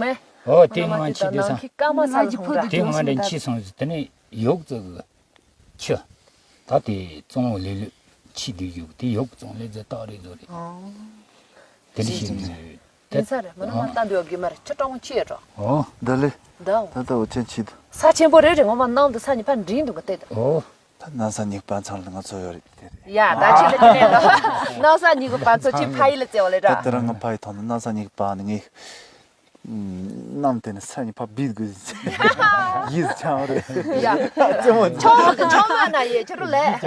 མེད། ཨོ་དེ་ང་ཁྱི་དེ་སང་། ཁྱི་སྐར་མ་ས་ལ་ཧོང་ར། དེ་ང་འདྲ་ཁྱི་སོང་ཟིག་དེ་ནས་ཡོག་ཙི་གི་ཁྱི། ད་དེ་གཙང་བོ་ལེ་ལོ་ཁྱི་དེ་ཡོག་དེ་ཡོག་གཙང་ལེ་ཙི་སྟག་རེད་ཟོ་རེད། དེ་འདྲ་ཞིག་ཡིན་ས་རེད། མི་ནི་ང་ལྟ་འདོད་ཡོད་གི་མ་རེད། ཁྱི་སྤྲང་བོ་ཁྱི་ཡོད་འགྲོ། ཨོ་ད་ལེ། ད་ད་ད་འུ་ཅན་ཁྱི་དུ། ས་ཆེན་པོ་རེད་རེད། ངོ་མ་གནམ་དུ་ས་གཉིས་ཕར་འགྲིམ་འདུག་གི་དེ་དུ། ཨོ། ད་གནམ་ས་གཉིས་ཀྱི་བར་མཚམས་ལ་ང་ཚོ་ཡོད་རེད་དེ་རེད། ཡ་ད་ཁྱི་ལ་དེ་ནས་ལོ། གནམ་ས་གཉིས་ཀྱི་བར་མཚམས་ཁྱི་ཕ་ཡུལ་ལ་བཙལ་བ་ལས་ད་ར། དེ་རིང་ང་ཕ་ཡུལ་ཐོག་ནས་གནམ་ས་གཉིས་ཀྱི་བར་ནས་ངས་གནམ་དེ་ནས་ས་གཉིས་ཕར་བིས་དགོས་ཡིད་ཆང་རེད། ཡ། རྩེད་མོ་ཆང་མ་ཆང་མ་ན་ཡེ་ཁྱི་རུ་ལས།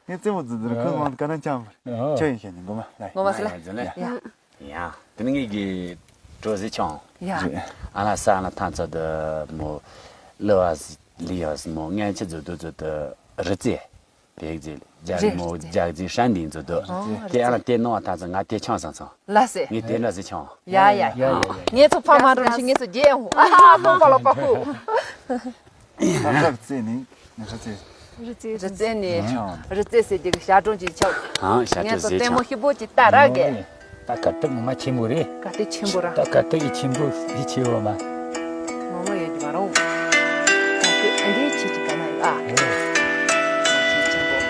ངས་རྩེད་མོ་རྩེ་རྩེ་རུ་ཁོས་ང་ག་ན་ཆང་མ་ཁྱོད་ཡིན་ཤེས་ནི་ངོ་མ་ལ། ངོ་མ་ཟེར་ལ། ཡ། ཡ། དེ་ནི་ངེད་ཀྱི་གྲོ་ཟི་ཆང་། ཡ། ཨ་ན་ས་ཨ་ན་ཐང་ཚོ་དུ་མོ་ལི་བ་ཟི་ལི་ཡ་ཟི་མོ་ངན་ཆི་ཛོ་དུ་ཛོ་དུ་རི་ཙེ། བེག་ཟི་རྒྱ་རི་མོ་རི་ཙེ། རྒྱ་ཟི་ཧྲན་ལིན་ཛོ་དུ། ཨོ་དེ་ཨ་ན་དེ་ནོ་ཨ་ཐང་ཚོ་ང་དེ་ཆང་སང་ཚང་། ལ་སེ། ངས་དེ་འདྲ་ཟི་ཆང་། ཡ་ཡ་ཡ། ཡ་ཡ་ཡ། ངས་ཚོ་ཕ་མ་རུ་ཞིག་ངས་ཚོ་རྒྱལ་ཡོང་། ཨ་ཧ་ཧ་པ་ལ་པ་ཧུ། ང་རྩེ་ནི་ང་རྩེ། རི་རྩེ་ནི། ཆང་། རི་རྩེ་ཟེར་གྱི་གི་ཞག་གྲོང་གི་ཆག་ཨང་ཞག་ངས་གྲོང་ཚོ་ཟེར་ལྟད་མོ་ཆང་། ཤི་པོ་ཅིག་ལྟ་ར་གི། ད་ག་ཏི་ངོ་མ་ཆེན་པོ་རེད། ག་ཏི་ཆེན་པོ་ར། ད་ག་ཏི་ཡི་ཆེན་པོ་ཡི་ཆེ་བོ་མ། ངོ་མ་ཡོད་ཀྱི་མ་རུང་། ག་ཏི་ཨ་འདྲའི་ཆེ་ཅིག་ག་ན་ཡོད་ཨ། ཨོ། ཆེ་ཆེན་པོ།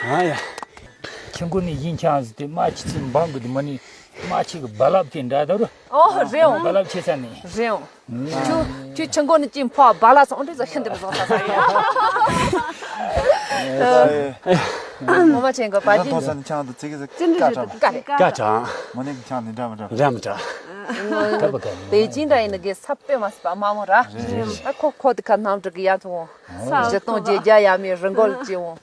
ཨ་ཡ། ཆུ་མགོ་ནས་ཡིན་ཆང་ཟིག་དེ་རྨ་ཆུ་ཚོད་འབངས་གི་དེ་མ་ནི་རྨ་ཆུ་གི་རྦ་རླབས་དེ་འདྲ་ད་རུ། ཨོ་རེད་འོང་། རྦ་རླབས་ཆེ་ས་ནས། རེད་འོང་། ཁྱོད་ཁྱོད་ཆུ་མགོ་ནས་ཅིག་ཕོ་རྦ་རླབས་སོང་འདྲ་ཟ་ཤིན་ཏུ་མི་བཟང་ས་ས་ཡིན། ངོ་མ་ཆེན་གི་པ་ཅི། ཐོ་ས་ནས་ཆང་དུ་ཙི་གི་ཙི་ཀ་ཀྲང་། ཀ་ཀྲང་། མོ་ནི་ཆང་ནི་འདྲ་མི་འདྲ། འདྲ་མི་འདྲ། པེ་ཅིང་འདྲ་ཡིན་ནི་གི་ས་པེ་མ་སི་པ་མ་མོ་ར། ཨ་ཁོ་ཁོ་དི་ཁ་ནམ་དྲུག་གི་ཡ་ཐུང་། བཞི་སྟོང་བརྒྱད་བརྒྱ་ཡ་མི་རི་མགོ་ལ་ཅི་འོང་།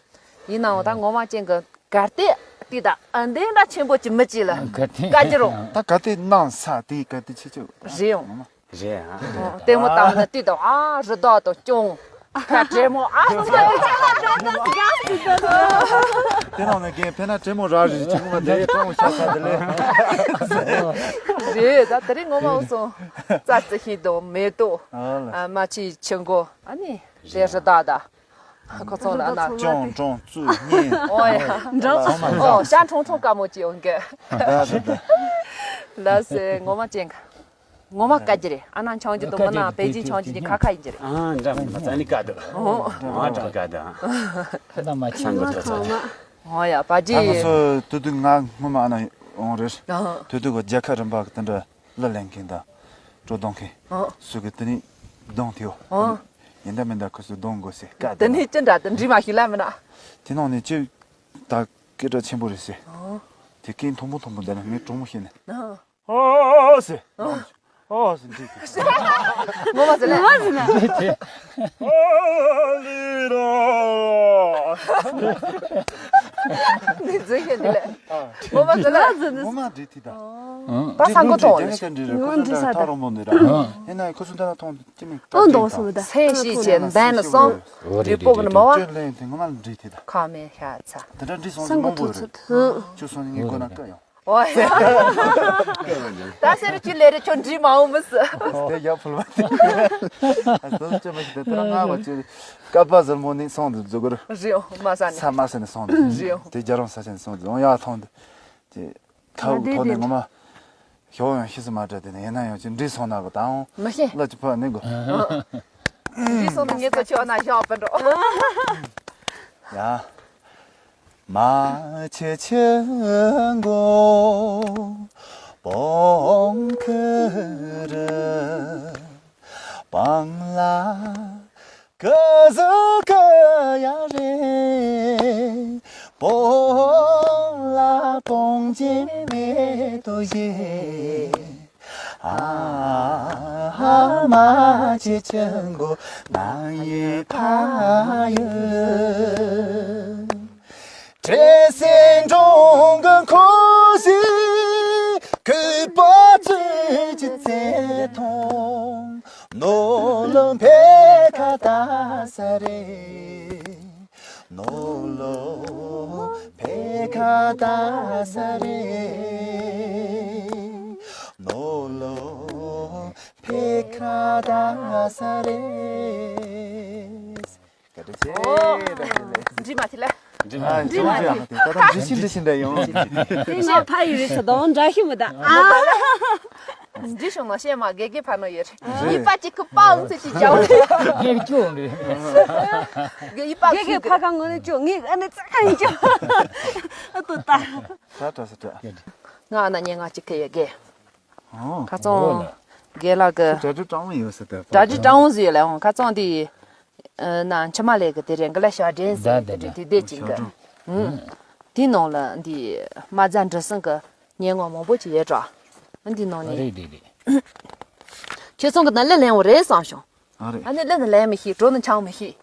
ཡིན་ནའང་ད་ངོ་མ་ཅན་གི་གར་སྟེགས་དེ་ད་ཨ་འདི་འདྲ་ཆེན་པོ་ཅིག་མི་ཅིག་ལ་ག་ཅི་རུང་། ད་ག་དེ་ནང་ས་དེ་ག་དེ་ཆེ་ཆེ་རེད་ཡོང་། རེད་ཨ། ལྟད་མོ་བཏང་ན་དུས་དང་ཨ་རི་དྭགས་དང་སྐྱོང་། ཁ་བྲེ་མོ་ཨ་ཙི་ཙི་ཙི་ཙི། དེ་ནང་ནས་རྒན་ཕེ་ན་བྲེ་མོ་ར་རི་ཅིག་མ་དེ་ཀྲང་ཤ་ཤ་དེ་ལས། རེད་ད་དེ་རིང་ངོ་མ་འོ་སོང་། རྩྭ་རྩི་ཤིང་དང་མེ་ཏོག་ཨ་མ་ཆི་ཆུ་མགོ་ཨ་ནི་རེད་རི་དྭགས་ད། ཁོ་ཚོ་ལ་ན། སྐྱོང་ཀྲོང་བཙུགས་གཉེན། ཨོ་ཡ། འགྲོ། ཨོ་ཤ་ཁྲོང་ཁྲོང་དཀའ་མོ་ཅིག་ཡོང་གི། ད་ད་ད། ལ་སེ་ངོ་མ་ཅན་ག་ངོ་མ་དཀའ་རྒྱུ་རེད། ཨ་ན་ཆང་རྒྱུ་དང་མི་ན་པེ་ཅིན་ཆང་རྒྱུ་ནི་ཁ་ཁ་ཡིན་རྒྱུ་རེད། ཨ་འདྲ་མི་འདྲ་ཙ་ནི་དཀའ་འདུག་ཨ་འདྲ་དཀའ་འདུག་ད་མ་ཆང་གི་ཐོག་ཚ། ཨོ་ཡ་པ་ད་ང་ཅི། ཚོ་དུ་དུ་ང་སྔོན་མ་ཨ་ན་འོང་རེད། དུ་དུ་གི་རྒྱལ་ཁབ་རིམ་པ་གི་དེ་འདྲ། གླུ་ལེན་མཁན་དང་། སྤྲོ་གཏོང་མཁན། ཨོ། སུ་གི་དེ་ནི་གདོང་དེའོ། ཨོ། ཡིན་ད་མིན་ད་ཁོ་སུ་གདོང་དགོས་སེ་བཀའ་དེ་ནི་ཅི་འདྲ་དེ་འདྲི་མ་ཤེས་ལ་མིན་ན། དེ་ནང་ནས་ཅི། ད་སྐད་གྲགས་ཆེན་པོ་རེད་སེ། ཨོ། དེ་སྐད་མཐོན་པོ་མཐོན་པོ་འདི་ན་ངས་གྲོགས་མོ་ཤེས་ནས། ཨོ། ཨོ་སེ། ཨོ་སེ་འདྲི་གི་ངོ་མ་ཟེར་ལ། ངོ་མ་ཟེར་ན། ཨོ་ལི་རོ། འདི་ཟེར་ཤེས་འདི་ལས། ངོ་མ་ཟེར་ལ། ངོ་མ་འདྲི་དེ་ད། པ་སང་གོ་ཐོང་ལ། ངོ་འདྲི་ས་ད། ཐག་རིང་པོ་འདི་ར། ཡིན་ན་ཁོ་ཚོ་འདི་ར་ཐོང་ཅི་མིན། ཨོ་འདོང་སོང་ད། སེམས་ཤེས་བྱེད་འདན་ནི་སོང་། རི་པོ་གི་ནི་མ་བ། ཅི་ལེན་དེ་ངོ་མ་ལ་འདྲི་དེ་ད། ཁ་མེད་ཤ་ཚ། དེ་འདྲ་འདྲི་སོང་ཟིག་མང་པོ་རེད། ཁྱོད་སོང་ནི་ངའི་སྒོ་ན་བཀའ་ཡོང་། ཨོ། ད་སེ་རུ་ཅི་ལེ་རེ་ཁྱོད་འདྲི་མ་འོང་མི་སྲིད། དེ་ཡག་ཕུལ་བ་དེ། ཨ་སོ་ཅི་མ་ཤི་དེ་དེ་ར་ང་བ་ཅི། ཀ་པ་ཟེར་མོ་ནི་སོང་དུ་འཛུགས་གི་རུ། རེད་ཨོ་མ་ས་ནི། ས་མ་ས་ནི་སོང་དུ། རེད་ཨོ། དེ་རྒྱ་རོང་ས་ཆ་ནི་སོང་དུ་འོང་ཡ་ཐོང་དུ། ཅི། ཐའུ་ཐོ་ནས་ངོ་མ། ཞོག་ཡང་ཤི་སུ་མ་དྲ་དེ་ནས་ཡིན་ན་ཡང་ཅི་འདྲི་སོང་ན་གི་དང་། མི་ཤེས། ལ་ཅི་ཕ་ནི་གོ་འདྲི་སོང་ན་ངེད་ཚོ་ཆོག་ན་ཞོག་པ་འགྲོ། ཡ། མ་ཆེ་ཆེ་མགོ་པོང་ཁུ་རུ་པང་ལ། ཀ་ཟུ་ཀ་ཡ་རེ། པོ་ལ་པོང་ཅེ་མེ་ཏོ་ཡེ། ཨ་ཧ་མ་ཅེ་ཅེ་གོ་ན་ཡེ་ཕ་ཡེ། ཁྲེ་སེ་འབྲོང་གི་ཁོ་ཞིག་གུས་པ་ཚུལ་གྱི་བརྩེ་དུང་། ནོ་ལོ་ཕེ་ཁ་ད་ས་རེ། ནོ་ལོ་ཕེ་ཁ་ད་ས་རེ། ནོ་ལོ་ཕེ་ཁ་ད་ས་རེ། བཀའ་དྲིན་ཆེ། ཨོ། བཀའ་དྲིན་ཆེ། འདྲི་མ་ཐི་ལ། འདྲི་མ། ཨ་འདྲི་མ་ཐི། ད་ལྟ་འདྲི་ཤིན་འདྲི་ཤིན་འདྲ་ཡོང་། དེ་ནས་ཕ་ཡི་རི་ཚོ་དང་འདྲ་ཤི་མི་ད། ཨ། འདྲི་བྱུང་ན་བཤད་མ་དགེ་རྒན་ཕ་ནོ་ཡོད་རེད། ཡིད་པ་གཅིག་གི་པའང་ཚེ་གཅིག་ཀྱང་། ངས་ཅོ་རེད། ཡིད་པ་དགེ་རྒན་ཕ་གང་ངོ་ནས་ཅོ་ངས་ཨ་ནི་ཙག་ཡིན་ཅོ། ཨ་ཏོ་ད། ད་ད་ས་ད། ང་ཨ་ན་ཉེ་ང་གཅིག་གི་ཡོད་དགེ། ཁ་ཚང་། རྒན་ལགས་ཀྱི། གྲ་སྒྲིག་སྤྲང་བོ་ཡོད་ཟེར་ཏེ། གྲ་སྒྲིག་སྤྲང་བོ་ཟིག་ཡོད་ལ་ཡང་ཁ་ཚང་དེ། ན་འཆི་མ་ལས་ཀྱི་དེ་རེད་འགི་ལ་ཞག་འདྲེན་ཟེར་དེ་དེ་དེ་ཅིག་གི། དེའི་ནང་ལ་འདི་མ་རྫ་འབྲི་སྲིང་གི་སྙན་ངག་མང་པོ་ཅིག་ཡོད་འགྲོ། འདི་ནང་ནས། རེད་རེད་རེད། ཁྱེད་ཚང་གི་ན་ལེ་ལེན་བོ་རེད་བསམ་བྱུང་། ཨ་རེད། ཨ་ནི་ལེན་ནི་ལེན་མི་ཤེས་གྲོ་ནི་ཆང་མི་ཤེས།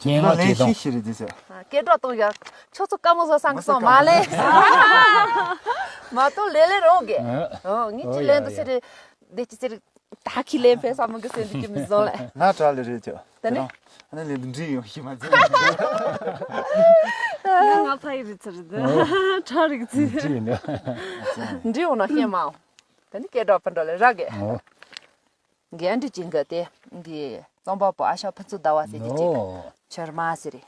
སྙན་ངག་ལེན་ཅིག་ཤེས་ཤེས་རེད་ཟེར། སྐད་གྲགས་གཏོང་ཡ། ཁྱོད་ཚོ་དཀའ་མོ་བཟོ་སང་གི་སོང་མ་ལེན། མ་གཏོགས་ལེ་ལེ་རོགས་གི། ཨོ་ངས་ཅི་ལེན་དུ་ཟེར་རེད། འདི་ཅི་ཟེར། ད་ཁི་ལེན་ཕེ་ས་མི་གི་སེམས་འདི་ཅི་མི་བཟོ་ལེ། ང་གྲ་ལེ་རེད་ཅོ། ད་ནི། ཨ་ནི་ལེན་དུ་འདྲི་ཡོང་ཤི་མ་ཚད། ང་ང་ཕ་ཡི་རི་ཚ་རེད། གྲ་རིག་ཚི། འདྲི་ཡོང་ན་ཤེས་མ། ད་ནི་སྐད་གྲགས་ཕན་འགྲོ་ལེ་རག་གི། རྒན་འདྲི་ཅིང་གི་དེ་འདི་རྩོམ་པ་པོ་ཨ་ཞང་ཕུན་ཚོགས་ཟླ་བ་ཟེར་གྱི་ཅིག་ཨོ། ཆར་མ་ཟེར་རེད།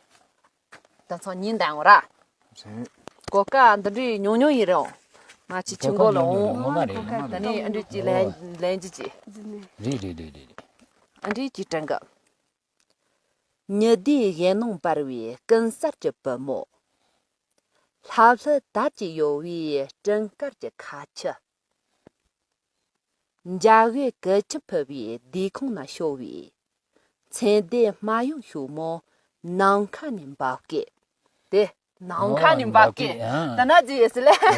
དེང་སང་ཉིན་ལྡན་འོ་ར། རེད། གོ་སྐབས་འདི་འདྲའི་ཉུང་ཉུང་ཡིན་རེད་འོང་། ང་ཅི་ཆུ་མགོ་ལ་འོང་། ངོ་མ་རེད། ད་ནི་ཨ་འདྲི་ཅིག་ལན་ལན་ཅི་ཅིག་རེད་རེད་རེད་རེད། ཨ་འདྲི་ཅིག་དྲན་གི། ཉི་ཟླའི་ཡན་ལུང་འབར་བའི་ཀུན་གསལ་གྱི་བུ་མོ། ལྷ་ལྷུ་དར་གྱིས་གཡོ་བའི་སྤྲིན་དཀར་གྱི་ཁ་ཆུ། འཇའ་འོད་གུར་ཆུམ་ཕུབ་པའི་ལྡེ་ཁང་ན་ཤོར་བའི། མཚན་ལྡན་སྨྲ་ཡུམ་ཞོལ་མོ་ནམ་མཁའ་ནས་འབབ་སྐད། དེ། ནམ་མཁའ་ནས་འབབ་སྐད། ཨོ། ད་ན་ཟིག་ཡོད་སྲིད་ལེ། རེད།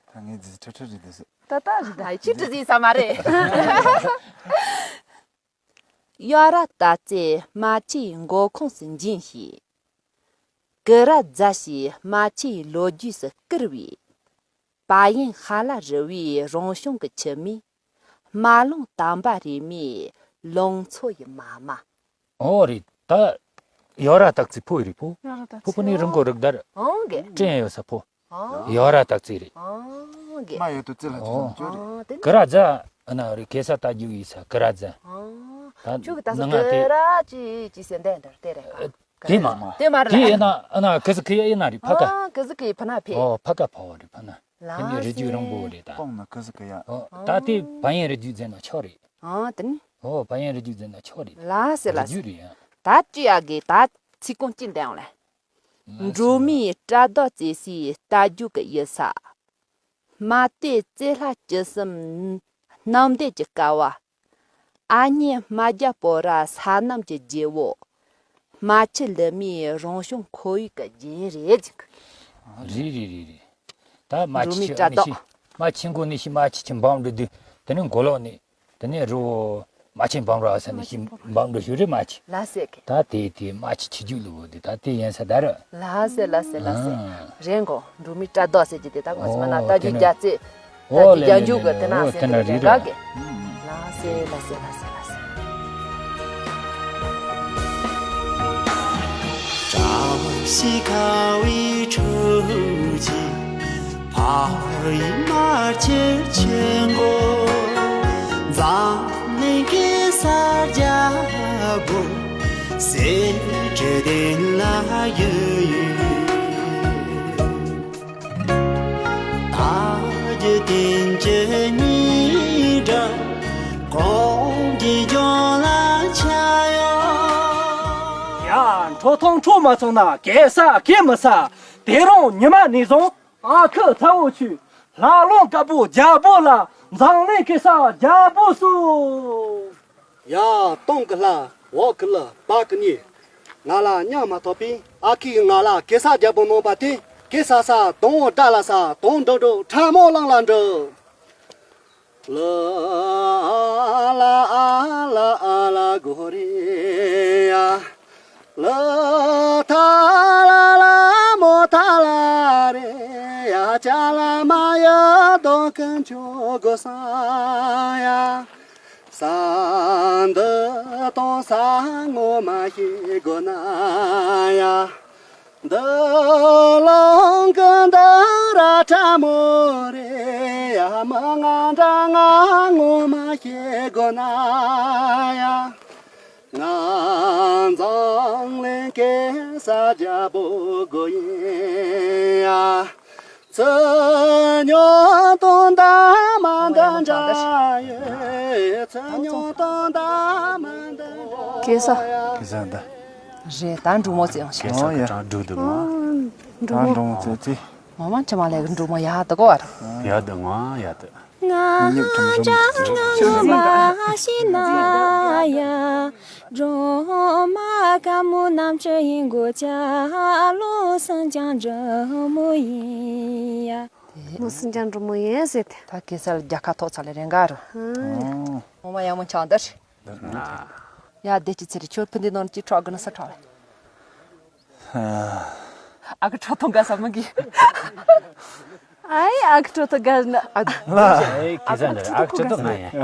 ད་ངས་ཟིག་ཁྲི་ཁྲི་རེད་འདུག་ཟེར། ད་ད་རེད་ད། ཨ་ཅི་ཁྲི་ཟིག་ས་མ་རེད། གཡོ་ར་སྟག་རྩེ་རྨ་ཆུའི་མགོ་ཁུངས་སུ་འབྱིན་ཞིང་། ཀུ་ར་རྫ་ཞེས་རྨ་ཆུའི་ལོ་རྒྱུས་སུ་བསྐུར་བའི། བལ་ཡུལ་ཧ་ལ་རི་བོའི་རང་བྱུང་གི་ཆུ་མིག་རྨ་ཀླུང་དམ་པ་རེད་མོའི་ལང་ཚོ་ཡི་མ་མ། ཨོ་རེད་ད། གཡོ་ར་སྟག་རྩེ་ཕོ་ཡི་རེད་ཕོ། གཡོ་ར་སྟག་རྩེ། ཕོ་ཕོ་ནི་རི་མགོ་རི་དར། ཨང་གེ། སྤྲིན་ཡོད་ས་ཕོ། ཨང་། གཡོ་ར་སྟག་རྩེ་རེད། ཨང་གེ། མ་ཡོད་དུ་རྩེ་ལ་ཅི་ཨོ། ཙམ་བཅོས་རེད། ཨང་དེ་ནི། ཀུ་ར་རྫ། ཨ་ན་རེད་གེ་ས་རྟ་རྒྱུག་ཡིན་ས་ཀུ་ར་རྫ། ཨང་། ད་ཁྱོད་ཀྱི་ད་ནང་ང་དེ། ཀུ་ར་ཅི་ཅི་ཟེར་འདས་འདར་དེ་རེད་ཀ། དེ་མ། དེ་མ་རེད། དེ་ཡིན་ན་ཨ་ན་ཀུ་ཟི་ཀི་ཡ་ཡིན་ན་རེད་ཕ་ཀ། ཨ་ཀུ་ཟི་ཀི་ཕ་ན་ཕེ། ཨོ་ཕ་ཀ་ཕ་བ་རེད་ཕ་ན། དེ་ནི་རི་རྒྱུད་རིང་པོ་རེད་ད། སྤང་ན་ཀུ་ཟི་ཀི་ཡ། ཨོ་ད་དེ་བལ་ཡུལ་རི་རྒྱུད་ཟེར་ན་ཆོག་རེད། ཨོ་དེ་ནི། ཨོ་བལ་ཡུལ་རི་རྒྱུད་ཟེར་ན་ཆོག་རེད། ལ་སེ་ལ་རི་སེ། རྒྱུད་རེད་ཡ། ད་ཅི་ཡ་གི་ད་ཚིག་ཀོང་ཅི་འདེང་ལེ། ལ་སེ། འབྲོག་མིའི་བཀྲ་རྡོ་རྩེ་སའི་རྟ་རྒྱུག་གི་ཡུལ་ས། རྨ་སྟོད་རྩེ་ལྷ་བཅུ་གསུམ་གནམ་བདེ་གྱི་ཀ་བ། ཨ་མྱེས་རྨ་རྒྱལ་པོ་ར་ས་གནམ་གྱི་རྗེ་བོ། རྨ་ཆུ་ལི་མའི་རང་བྱུང་ཁོར་ཡུག་གི་རྒྱན་རེད་ཅིང་། རེད་རེད་རེད་རེད། ད་རྨ་འབྲོག་མི་ཆུ་བཀྲ་ནི་རྡོ། ཤི། རྨ་ཆུ་མགོ་ནི་ཤི་རྨ་ཆུ་ཆུ་འབམ་འགྲོ་དུས་དེ་ནི་མགོ་ལོག་ནི། དེ་ནི་རི་བོ། རྨ་ཆུ་འབམ་ར་ས་ནི་ཤི་འབམ་འགྲོ་ཞུ་རེད་རྨ་ཆུ། ལ་སེ་གེ། ད་དེ་དེ་རྨ་ཆུ་ཆུ་རྒྱུག་ལུ་བོ་དེ་ད་དེ་ཡན་ས་ད་ར། ལ་སེ་ལ་སེ་ལ་སེ། ཨ། རེད་གོ། འབྲོག་མི་བཀྲ་རྡོ་ཟེར་གྱི་དེ་ད་ང་ཚོ་མ་ན་ཨོ་རྟ་རྒྱུག་རྒྱ་རྩེ། ཨོ་ད་ལེ་རྒྱ་ལེ་རྒྱུག་གི་དེ་ན་ཨོ་ཟེར་དེ་ན་དེ་རེད་རེད་ར་གེ། ལ་སེ་ལ་སེ་ལ་སེ་ལ་སེ། བཀྲ་ཤིས་ཁ་བའི་ཁྲོད་ཀྱི་ཕ་རི་དམར་ཆེ་ཆེན་མགོ། འཛམ་གླིང་གེ་སར་རྒྱལ་པོ། གསེར་ཁྲི་སྟེང་ལ་ཡོད་ཡོད། རྟ་རྒྱུག་སྟེང་གི་ཉི་ཟླ། གོང་གི་ལྗོངས་ལ་འཆར་ཡོད། ཡ། ཁྲོ་ཐུང་ཁྲོ་མ་ཚང་ན་གེ་ས་གེ་མི་ས། དེ་རིང་ཉི་མ་ནས་བཟུང་ཨ་ཁུ་ཚ་བོ་ཆུ་ལྷ་ལུང་དཀར་པོ་རྒྱལ་པོ་ལ་འཛམ་གླིང་གེ་སར་རྒྱལ་པོ་སུ། ཡ། སྟོང་གི་ལྷ། འོག་གི་ཀླུ། བར་གི་གཉན། ང་ལ་མཉམ་མ་ཐོགས་པས་ཨ་ཁུས་ང་ལ་གེ་སར་རྒྱལ་པོ་གནང་པ་དེ་གེ་སར་ས་དང་བོ་དགྲ་ལ་ས་དང་འགྲོ་འགྲོ་ཁྲ་མོ་ལང་ལ་འགྲོ། ལ་ཨ་ལ་ཨ་ལ་གོ་རེ་ཡ། ལ་ཐ་ལ་ལ་མོ་ཐ་ལ་རེ་ཡ། ཅ་ལ་མ་ཡ་དོ་ཀན་ཆོ་གོ་ས་ཡ། ས་འདི་དང་ས་ངོ་མ་ཤེས་དགོས་ན་ཡ། འདི་ལོང་གི་འདི་ར་ཁྲ་མོ་རེད་ཡ། མི་ང་འདྲ་ང་ངོ་མ་ཤེས་དགོས་ན་ཡ། ང་འཛམ་གླིང་གེ་སར་རྒྱལ་པོ་དགོས་ཡིན་ཡ། ཚེ་སྙོག་དང་འདབ་མ་འདི་འདྲ་ཡོད། ཚེ་སྙོག་དང་འདབ་མ་འདི་འདྲ། གེ་སར། གེ་སར་འདི། རེད་ད་འབྲུག་མོ་བཙལ་ཡོང་ཤག་གེ་སར་གི་གྲངས་འབྲུག་འདུག་མ། ཨང་། འབྲུག་ད་མོ། འབྲུག་མོ་བཙལ་ཚེ། ངོ་མ་ཕྱི་མ་ལས་ཀྱི་འབྲུག་མོ་ཡག་འདུག་གོ་བ། ཡག་འདུག་ང་ཡག་འདུག་ང་ཅང་ངོ་མ་ཤེས་ན་ཡ། སྒྲོལ་མ་དཀར་མོ་རྣམ་དཔྱོད་ཡིན་དགོས་ཅ་ལོ་སེང་ལྕམ་འབྲུག་མོ་ཡིན་ཡ། ལོ་སེང་ལྕམ་འབྲུག་མོ་ཡིན་ཟེར་ཏེ། ད་གེ་སར་རྒྱལ་ཁ་ཐོབ་ཚར་ལེ་རེ་འགའ་རུ། ཨང་། ངོ་མ་ཡག་མོ་ཆགས་འདུག་ཡ་བདེ་སྐྱིད་ཚེ་རིང་ཁྱོད་ཕུ་འདི་ནོར་གྱི་ཁྲག་གི་ན་ས་ཁྲག་ལེ། ཨ་ཁུ་ཁྲོ་ཐུང་དགའ་ས་མི་གི། ཨའི་ཨ་ཁུ་ཁྲོ་ཐུང་དགའ་ན། ཨ་ལ། ཨེ་གེ་སར་འདི་ཨ་ཁུ་ཁྲོ་ཐུང་ན་ཡ། ཨ་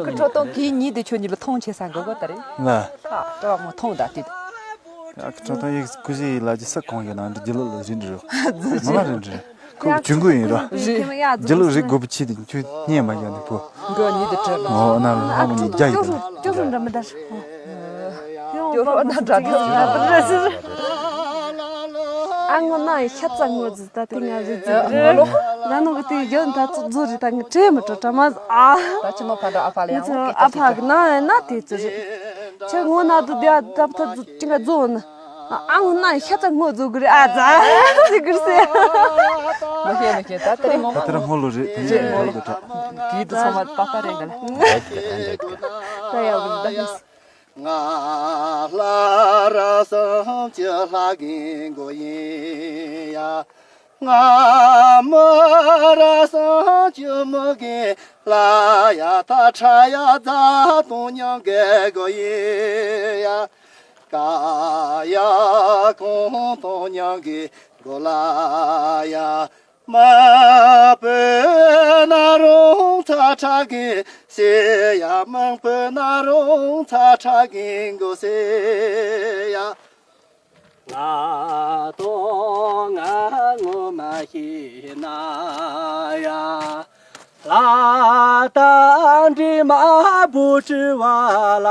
ཁུ་ཁྲོ་ཐུང་གི་ཉིད་དུ་ཁྱོད་གཉིས་ལ་མཐོང་ཆེ་ས་འགོ་གོ་ད་རེད། ལ། ཁྲག་ཏོ་མོ་མཐོང་ད་དུས། ཨ་ཁུ་ཁྲོ་ཐུང་ཡིག་སྐུ་གཞི་ཡིག་ལ་ཇི་ས་གང་ཡོད་ན་འདི་རྒྱུ་ལོ་ལ་རིན་རེད། མ་ལ་རིན་རེད། ཁོ་གི་ཇུས་འགོད་ཡིན་རོ། རེད། རྒྱུ་ལོ་རིག་དགོས་པ་ཆེ་དེ་ཁྱོད་སྙན་མ་ཡང་ནི་ཕོ། འགོ་ཉིད་དུ་བྲོས་ལ། ཨོ་ན་ལ་ཧ་མོ་ནི་རྒྱ་ཡིན་ཏེ། ཅོ་ཅོ་འདྲ་མི་འདྲ། ཡོང་ཅོ་རོ་ན་འདྲ་འདྲ། ཨ་ངོ་ན་ཤ་ཚ་ངོ་ཟི་ད་དེ་ང་རེ་ཟི་རེ། ང་ནོ་གི་དེ་ཡོད་ད་ཙུག་ཙུག་རེ་ད་ངི་བྲེ་མི་བྲོ་དྲ་མ་ཨ། ད་ཆི་མོ་ཕ་འདྲ་ཨ་ཕ་ལ་ཡང་ཨ་ཕ་གི་ན་ཡ་ན་དེ་ཙུག་རེ། ཁྱེད་ངོ་ན་དུ་བདེ་ད་ཕ་ཙུག་ཅི་ང་ཙུག་ན། ཨང་ན་ཤ་ཚ་ངོ་རྫོགས་གི་རེད། ཨ་ཙ་ཟིག་གི་རེད་ཟེར། མ་ཤེས་མ་ཤེས། ད་དེ་རིང་ད་ངོ་དེ་ར་ངོ་ལོ་རེད། དེ་ཡིན་ངོ་ལོ་དྲ། གི་དུ་ཚང་མ་པག་པ་རེད་ག་ལ། ད་ཡག་པོ་ད་ཤེས། ང་ལྷ་ར་སུམ་ཅུ་ལྷ་རྒན་མགོ་ཡིན་ཡ། ང་མི་ར་སུམ་ཅུ་མི་རྒན་ལ་ཡ། ད་ཁྲ་ཡ་རྫ་དང་མྱང་གི་མགོ་ཡིན་ཡ། ཀ་ཡ་གོང་དང་མྱང་གི་མགོ་ལ་ཡ། མ་བུ་ན་རུང་ཚ་ཁྲ་གི་སེ་ཡ། མང་བུ་ན་རུང་ཚ་ཁྲ་གི་མགོ་སེ་ཡ། ང་དང་ང་ངོ་མ་ཤེས་ན་ཡ། ལ་ད་འདྲི་མ་བུ་ཁྲི་བ་ལ་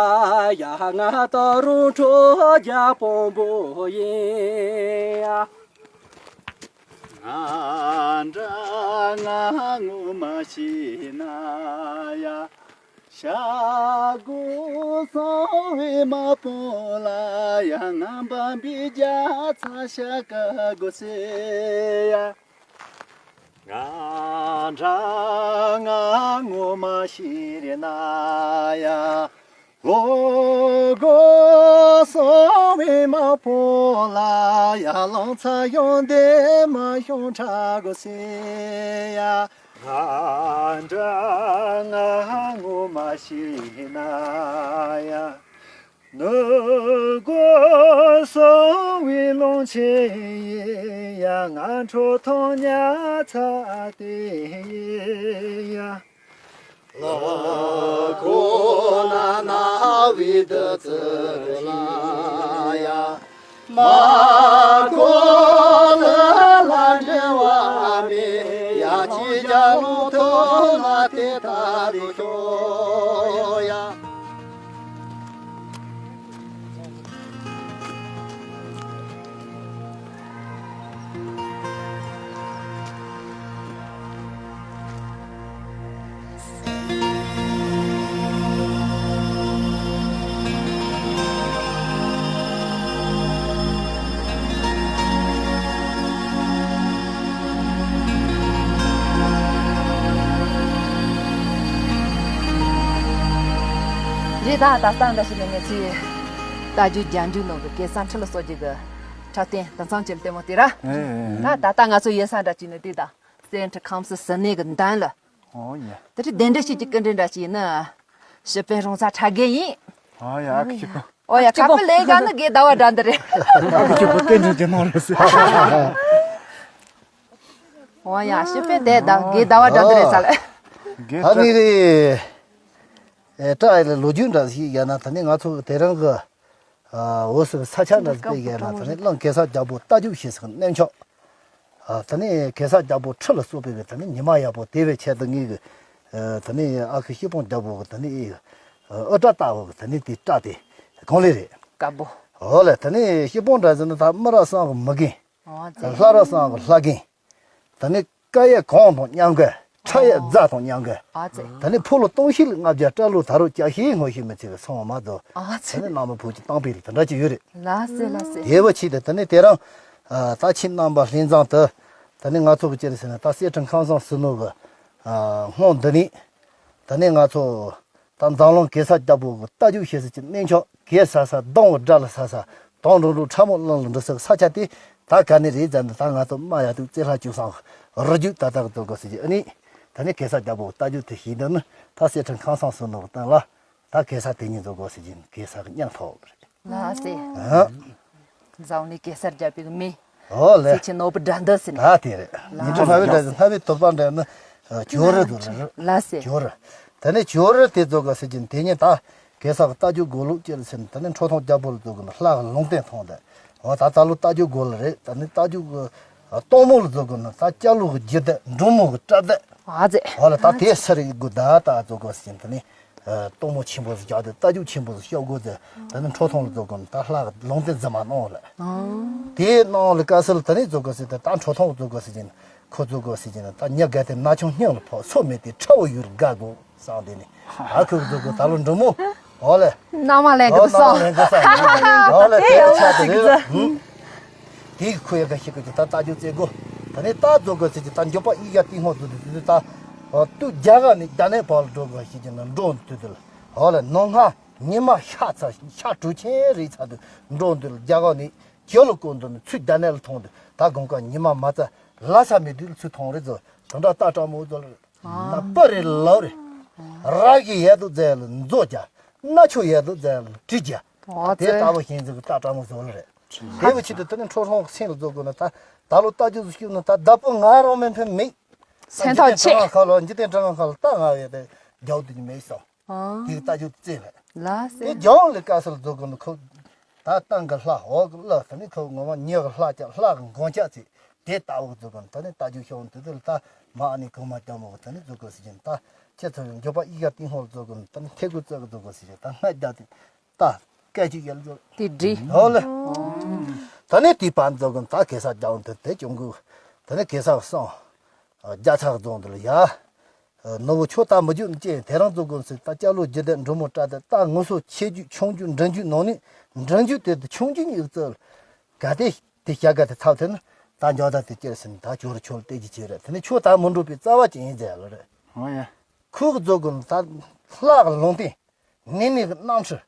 ཡ། ང་ད་རུང་ཁྲོ་རྒྱ་དཔོན་པོ་ཡིན་ཡ། ང་འདྲ་ང་ངོ་མ་ཤེས་ན་ཡ། ཤ་གོ་སོང་བའི་མ་པོ་ལ་ཡ། ང་འབམ་པའི་རྒྱ་ཚ་ཤ་ཀ་གོ་སེ་ཡ། ང་འདྲ་ང་ངོ་མ་ཤེས་ན་ཡ། ལོ་གོ་སོང་བའི་མ་པོ་ལ་ཡ། ལང་ཚ་གཞུང་འདི་མ་གཞུང་ཁྲ་གོ་སེ་ཡ། ང་འདྲ་ང་ངོ་མ་ཤེས་ན་ཡ། ནུབ་གོ་སོང་བའི་ལུང་ཆེན་ཡིན་ཡ། ང་ཁྲོ་ཐུང་ཉ་ཚ་དེ་ཡིན་ཡ། ལ་ཁོ་ན་ན་བི་དི་ཙི་ལ་ཡ། མ་ཁོ་ལ་ལ་འབྲེལ་བ་མེད་ཡ། ཅི་བྱ་ལུང་ཐོག་ལ་དེ་ལྟ་བུ་ཤོག་ཡ། རེད་ད། ད་ལྟ་འདྲ་ཞིག་ནས་ངས་ཚིག་རྟ་རྒྱུག་རྒྱན་རྒྱུག་ནང་གི་གེ་སར་ཁྲི་ལ་སོགས་ཀྱི་གི་འཁྲབ་སྟོན་དེང་སང་ཅིག་ལྟད་མོ་དེ་ར། ཨེ་ཨེ་ཨེ། ད་ད་ལྟ་ང་ཚོ་ཡིན་ས་འདྲ་ཅིག་ནས་དེ་དང་སེ་འབྲས་ཁམས་སུ་ཟི་ནས་གི་འདན་ལ། ཨོ་ཡ། དེ་རིང་གདན་འདྲེན་བྱེད་ཀྱི་སྐུ་མགྲོན་འདྲ་ཅིག་ཡིན་ན། ཞི་པན་རོང་ཚ་ཁྲ་རྒན་ཡིན། ཨོ་ཡ། ཨ་ཁུ་ཁྱི་ཁུ། ཨོ་ཡ། ཁ་པར་ལས་བཞག་ནི་དགེ་ཟླ་བ་འདྲ་འདི་རེད། ཨ་ཁུ་ཁྱི་ཁུ་སྐད་འཕྲིན་གྱི་ནང་རེད་ཟེར། ཨོ་ཡ། ཞི་པན་དེ་ད་དགེ་ཟླ་བ་འདྲ་འདི་རེད་ས་ལ། དགེ་ད་ནི་རེད། ཨེ་ཏྲ་ཡི་ལ་ལོ་རྒྱུས་འདྲ་ཞིག་ཡོད་ན། ད་ནི་ང་ཚོ་དེ་རིང་གི་ཨ་འོ་ཟེར་ས་ཆ་འདྲ་ཞིག་དཔེ་ཡོད་ན། ད་ནི་གླིང་གེ་སར་རྒྱལ་པོ་རྟ་རྒྱུག་བྱེད་སའི་གནས་མཆོག་ཨ་ད་ནི་གེ་སར་རྒྱལ་པོ་ཁྲི་ལ་སོགས་པའི་གི་ད་ནི་ཉི་མ་ཡག་པོ་དེ་བའི་ཆེད་དུ་ངེད་ཀྱི་ཨ་ད་ནི་ཨ་ཁུ་སྐྱིད་པོ་རྒྱལ་པོ་གི་ད་ནི་ཨི་ཨ་སྤྲ་ལྟ་བུ་གི་ད་ནི་དེ་སྤྲ་དེ་གང་ལེ་རེད། དཀར་པོ། འོ་ལེ། ད་ནི་སྐྱིད་པོ་འདྲ་ཟེར་ན་ད་མི་རབས་གསུམ་གི་མི་རྒན། ཨོ་ཙི། ལྷ་རབས་གསུམ་གི་ལྷ་རྒན། ད་ནི་ཀ་ཡེ་གོང་དང་མཉམ་གི། ཁྲ་ཡེ་རྫ་དང་མཉམ་གི། ཨ་ཙི། ད་ནི་ཕོ་ལོ་སྟོང་བཞི་ལ་ལྔ་བརྒྱ། སྤྲ་ལོ་ད་རུང་བརྒྱ་བཞི་ངོ་ཤེས་མི་ཚེ་གི་སོང་བ་མ་གཏོགས། ཨ་ཙི། ད་ནི་ནང་མི་བུ་གཅིག་བཏང་པའི་རིགས་དེ་འདྲ་ཅིག་ཡོད་རེད། ལགས་སེ་ལགས་སེ། དེ་བ་ཆེད་དུ་ད་ནི་དེ་རིང་ཨ་ད་ཁྱེད་རྣམ་པ་ལྷན་འཛོམས་དུ་ད་ནི་ང་ཚོ་གི་ཅི་རེད་ཟེར་ན། ད་གསེར་ཁྲི་ཁང་བཟང་ཟིལ་གནོན་གི་ཨ་སྔོན་འདི་ནས་ད་ནི་ང་ཚོ་ད་འཛམ་གླིང་གེ་སར་རྒྱལ་པོ་གི་རྟ་རྒྱུག་བྱེད་སའི་གནས་མཆོག་གེ་ས་ས་སྡོང་བོ་དགྲ་ལ་ས་ས་དོང་འགྲོ་འགྲོ་ཁྲ་མོ་གླིང་ལ་འགྲོ་སའི་ས་ཆ་དེ་ད་ག་ནས་རེད་ཟེར་ན། ད་ང་ཚོ་རྨ་ཡ་དུ་རྩེ་ལྷ་ཅུ་སང་རི་རྒྱུད་ད་ད་གི་ཚོ་གོ་སི་ཅི་ཨ་ནི་ད་ནི་གེ་སར་རྒྱལ་པོ་གི་རྟ་རྒྱུག་དེ་ཤེས་འདོད་ནི། ད་གསེར་ཁྲི་ཁང་བཟང་ཟིལ་གནོན་གི་སྟེང་ལ་ད་གེ་སར་དེ་ཉིད་ཚོ་གོ་སི་ཅི་གེ་སར་གི་མྱིང་ཐོགས་རེད། ལགས་སེ། ཨ། འཛམ་གླིང་གེ་སར་རྒྱལ་པོའི་མིང་། ཨོ་ལེ། ཚེ་ཆེ་ནོར་བུ་དགྲ་འདུལ་ཟེར་ནས། ད་དེ་རེད། ལགས། ཉི་ཁྲི་ལྷ་བའི་དགྲ་ཟེར། ལྷ་བའི་དུར་བ་འདྲ་ནི་ཇོ་རི་དུ་རེད། ལགས་སེ། ཇོ་རི། དེ་ནས་ཇོ་རི་དེ་ཚོ་ག་ཟེར་གྱིན་དེ་ཉིད་ད་གེ་སར་གི་རྟ་རྒྱུག་དགོས་ལུགས་ཅི་རེད་ཟེར་ན། དེ་ནས་ཁྲོ་ཐུང་རྒྱལ་པོ་ལ་ཚོ་གི་ནི་ལྷ་གི་ལུང་བསྟན་ཐོང་དེ། འོ་ད་ད་ལོ་རྟ་རྒྱུག་དགོས་ལ་རེད། ད་ནི་རྟ་རྒྱུག་གི་སྟོན་མོ་ལ་ཚོ་གི་ནི་ད་སྐྱ་ལོ་གི་རྒྱུ་དེ་འབྲུག་མོ་གི་སྐྲ་དེ། ཨ་ཙི། འོ་ལ་ད་དེ་སུ་རེད་དགོས་ད་ད་ཚོ་ག་ཟེར་གྱིན་དེ་ནས། ཨ་སྟོན་མོ་ཆེན་པོ་ཟིག་རྒྱག་དེ། རྟ་རྒྱུག་ཆེན་པོ་ཟིག་ཤོག་དགོས་ཟེར། ད་ནི་ཁྲོ་ཐུང་ལ་ཚོ་གི་ནི་ད་ལྷ་གི་ལུང་བསྟན་རྫུན་མ་གནང་ལ། ཨོ། དེ་གནང་ལ་དཀའ་སེལ་ད་ནི་ཚོ་ག་ཟེར་ཏེ། ད་ཁྲོ་ཐུང་ཚོ་ག་ཟེར་གྱིན་ཁོ་ཚོ་ག་ཟེར་གྱིན་ད་མྱི་རྒད་དེ་ན་ཆུང་སྙིང་ལ་ཕོག། སོ་མེད་དེ་ཁྲ་བོ་ཡུལ་དགའ་དགོས་བསམ་དེ་ནི། ཨ་ཁུ་ཚོ་གི་ད་ལོ་འབྲུག་མོ་ ཨོ་ལེ། ནང་མ་ལེན་གི་འདུག་སོང་། ཨོ་ལེ། དེ་ཡག་པོ་ཞིག་གི་ད་ལྟ་རྒྱུ་རྩེ་དགོས། ད་ནི་ད་རྫོགས་དགོས་ཟེར་གྱི་ད་མགྱོགས་པ་ཡིག་ཡ་ཏིང་ཧོ་དུ་དུ་དུ་ད། དུ་རྒྱ་གར་ནས་རྒྱ་ནས་བར་འགྲོ་དགོས་ཞིག་གི་ན་འགྲོ་དུ་དུ་ལ། ཨོ་ལེ། ནང་ང་ཉི་མ་ཤ་ཚ་ཤ་དྲུག་ཆེན་རེད་ཚ་དུ་འགྲོ་དུ་ལ། རྒྱ་གར་ནས་ཇོ་ལོ་ཀོན་དུ་ནི་ཚུར་རྒྱ་ནས་ལ་ཐོང་དུ་ད་དགོང་ཀ་ཉི་མ་མ་ཚ་ལ་ས་མི་དུ་ལ་ཚུར་ཐོང་རེད་ཟོ། དོན་དག་ད་ཀྲ་མོ་ཟོ་ལ། ན་པ་རེ་ལོ་རེ། ར་གི་ཡལ་དུ་ཛེ་ལ་མཛོ་རྒྱ། ན་ཆོ་ཡལ་དུ་ཛེ་ལ་གྲི་རྒྱ། ཨོ་དེ་ཙེ། ལྟ་བུ་ཤིང་ཟིག་ད་ཀྲ་མོ་ཟོ་ལ་རེད། དེ་བུ་ཆི་དུ་དེ་ནི་ཁྲོ་ཧྲོང་སེང་ལ་ཟོ་དགོས་ན་ད་ད་ལོ་ལྟ་རྒྱུ་ཟིག་ཤུབ་ན་ད་ད་པོ་ང་རང་མེད་ཕན་མེད། སེམས་ཐག་ཆད། ཁ་ལོ་འཇི་ཏན་གྲང་ཁ་ལ་ད་ང་ཡོད་དེ་རྒྱ་བོ་དུ་ནི་མེད་སོང་། ཨོ། དེ་ལྟ་རྒྱུ་ཙེ་ལ། ལ་སེ། དེ་རྒྱ་བོ་ལ་དཀའ་སལ་ཟོ་དགོས་ན་ཁོ། ད་ཏང་གི་ལྷ་འོག་གི་ལ་ད་ནི་ཁོ་ངོ་མ་ཉི་གི་ལྷ་ཅག་ལྷ་གི་མགོན་ཅག་ཚེ། དེ་ལྟ་བུ་རྫོགས་ཀུན་ད་ནི་ལྟ་རྒྱུ་ཤོང་དུ་དུ་ལ་ད་མ་ཨ་ནི་གོང་མ་ལྟ་མོ་ད་ནི་རྫོགས་དགོས་ཟེར་གྱིན་ད་ཁྱེད་ཚོ་མགྱོགས་པ་ཡིག་ཡ་ཏིང་ཧོ་རྫོགས་ཀུན་ད་ནི་ཐེ་གུ་རྩ་གི་རྫོགས་དགོས་ཟེར་གྱིན་ད་སྔ་རྒྱ་དེ་ད་སྐད་ཅིག་ཡལ་རྫོགས། དེ་འདྲི། ཧོ་ལེ། ད་ནི་དེ་བར་རྫོགས་ཀུན་ད་གེ་སར་རྒྱ་བོ་དུ་དེ་གྱོང་གུ་ད་ནི་གེ་སར་སོང་། རྒྱ་ཚ་རྫོང་དུ་ལ་ཡ། ནུ་བོ་ཁྱོད་ད་མི་རྒྱུད་ཅེས་དེ་རང་ཚོ་དགོན་སུ་ད་སྐྱ་ལོ་རྒྱུད་ལྡན་འབྲུག་མོ་བཀྲ་དེ་ད་ངུ་སོ་ཆེ་རྒྱུད་ཆུང་རྒྱུད་འབྲིང་རྒྱུད་ནང་ནས་འབྲིང་རྒྱུད་དེ་དུ་ཆུང་རྒྱུད་ཉིད་བཙལ། ག་དེ་དེ་བྱ་དགའ་དེ་ཚབ་དེ་ནི་ད་འཇོག་ད་དེ་ཅེར་ཟིན་ད་ཁྱོད་ར་ཁྱོད་ལ་བལྟས་ཀྱི་ཆེ་རེད། དེ་ནི་ཁྱོད་ད་མི་འགྲོ་པའི་རྩ་བ་ཅན་ཡིན་ཟེར་ལ་རེད། ཨོ་ཡ། ཁོའི་རྫོགས་དགོན་ད་ལྷག་ལུང་བསྟན། ནི་ནི་གི་རྣམ་ཧྲི།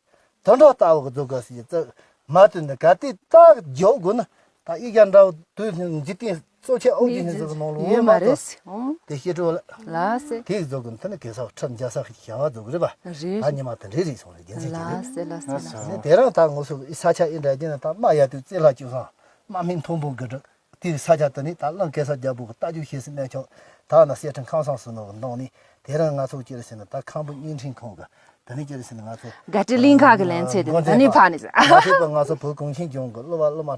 དོན་དག་ལྟ་བུ་གི་རྫོགས་དགོས་ཟེར་ཡི་ཙི། མ་དོན་ནི་ག་དེ་ལྟ་རྒྱོབ་དགོས་ན། ད་ཨི་རྒྱ་འདྲ་བོ་དུས་འཇིག་རྟེན་གཙོ་ཆེ་ཨོ་རྒྱན་ཧིན་ཟེར་གི་ནང་ལོ་ཡོད་མ་མ་རེད་གཏོགས། ཟེར། ཨོ། དེ་ཤེས་འགྲོ་ལ། ལ་སེ། དེ་གི་རྫོགས་དགོས་ནི་ད་ནི་གེ་སར་ཁྲི་འཇའ་ས་ཤི་བྱ་བ་རྫོགས་གི་རེད་པ། རེད། ད་ཉི་མ་དེ་འདྲའི་རིགས་སོང་རེད་རྒྱན་ཚད་ཀྱི་རེད། ལ་སེ་ལ་སེ་ལ་སེ། ནི་དེ་རང་ད་ངོ་སོ་ཨི་ས་ཆ་ཨི་འདྲ་རྒྱན་ད་དམའ་ཡ་དུས་རྩེ་ལྷ་བཅུ་སྲང་། དམག་མི་མཐོན་པོ་དགུ་སྒྲུབ། དེའི་ས་ཆ་དེ་ནི་ད་གླིང་གེ་སར་རྒྱལ་པོ་གི་རྟ་རྒྱུག་ཤེས་སུ་གནས་ཆོག་ད་ན་གསེར་ཁྲི་ཁང་བཟང་ཟེར་ནོ་གི་ནང་ནི་དེ་རིང་ང་ཚོ་ཅི་རེད་ཟེར་ན་ད་ཁམས་བུ་བརྙན་འཕྲིན་ཁང་གི་དེ་ནི་ཅི་རེད་ཟེར་ན་ང་ཚོ་དགའ་སྤྲོའི་གླིང་ག་གི་ལན་ཚད་དེ་ད་ནི་ཕ་ནི་ཟེར། ང་ཚོ་ང་ཚོ་བོད་གངས་ཅན་ལྗོངས་གི་གླུ་བ་གླུ་མ་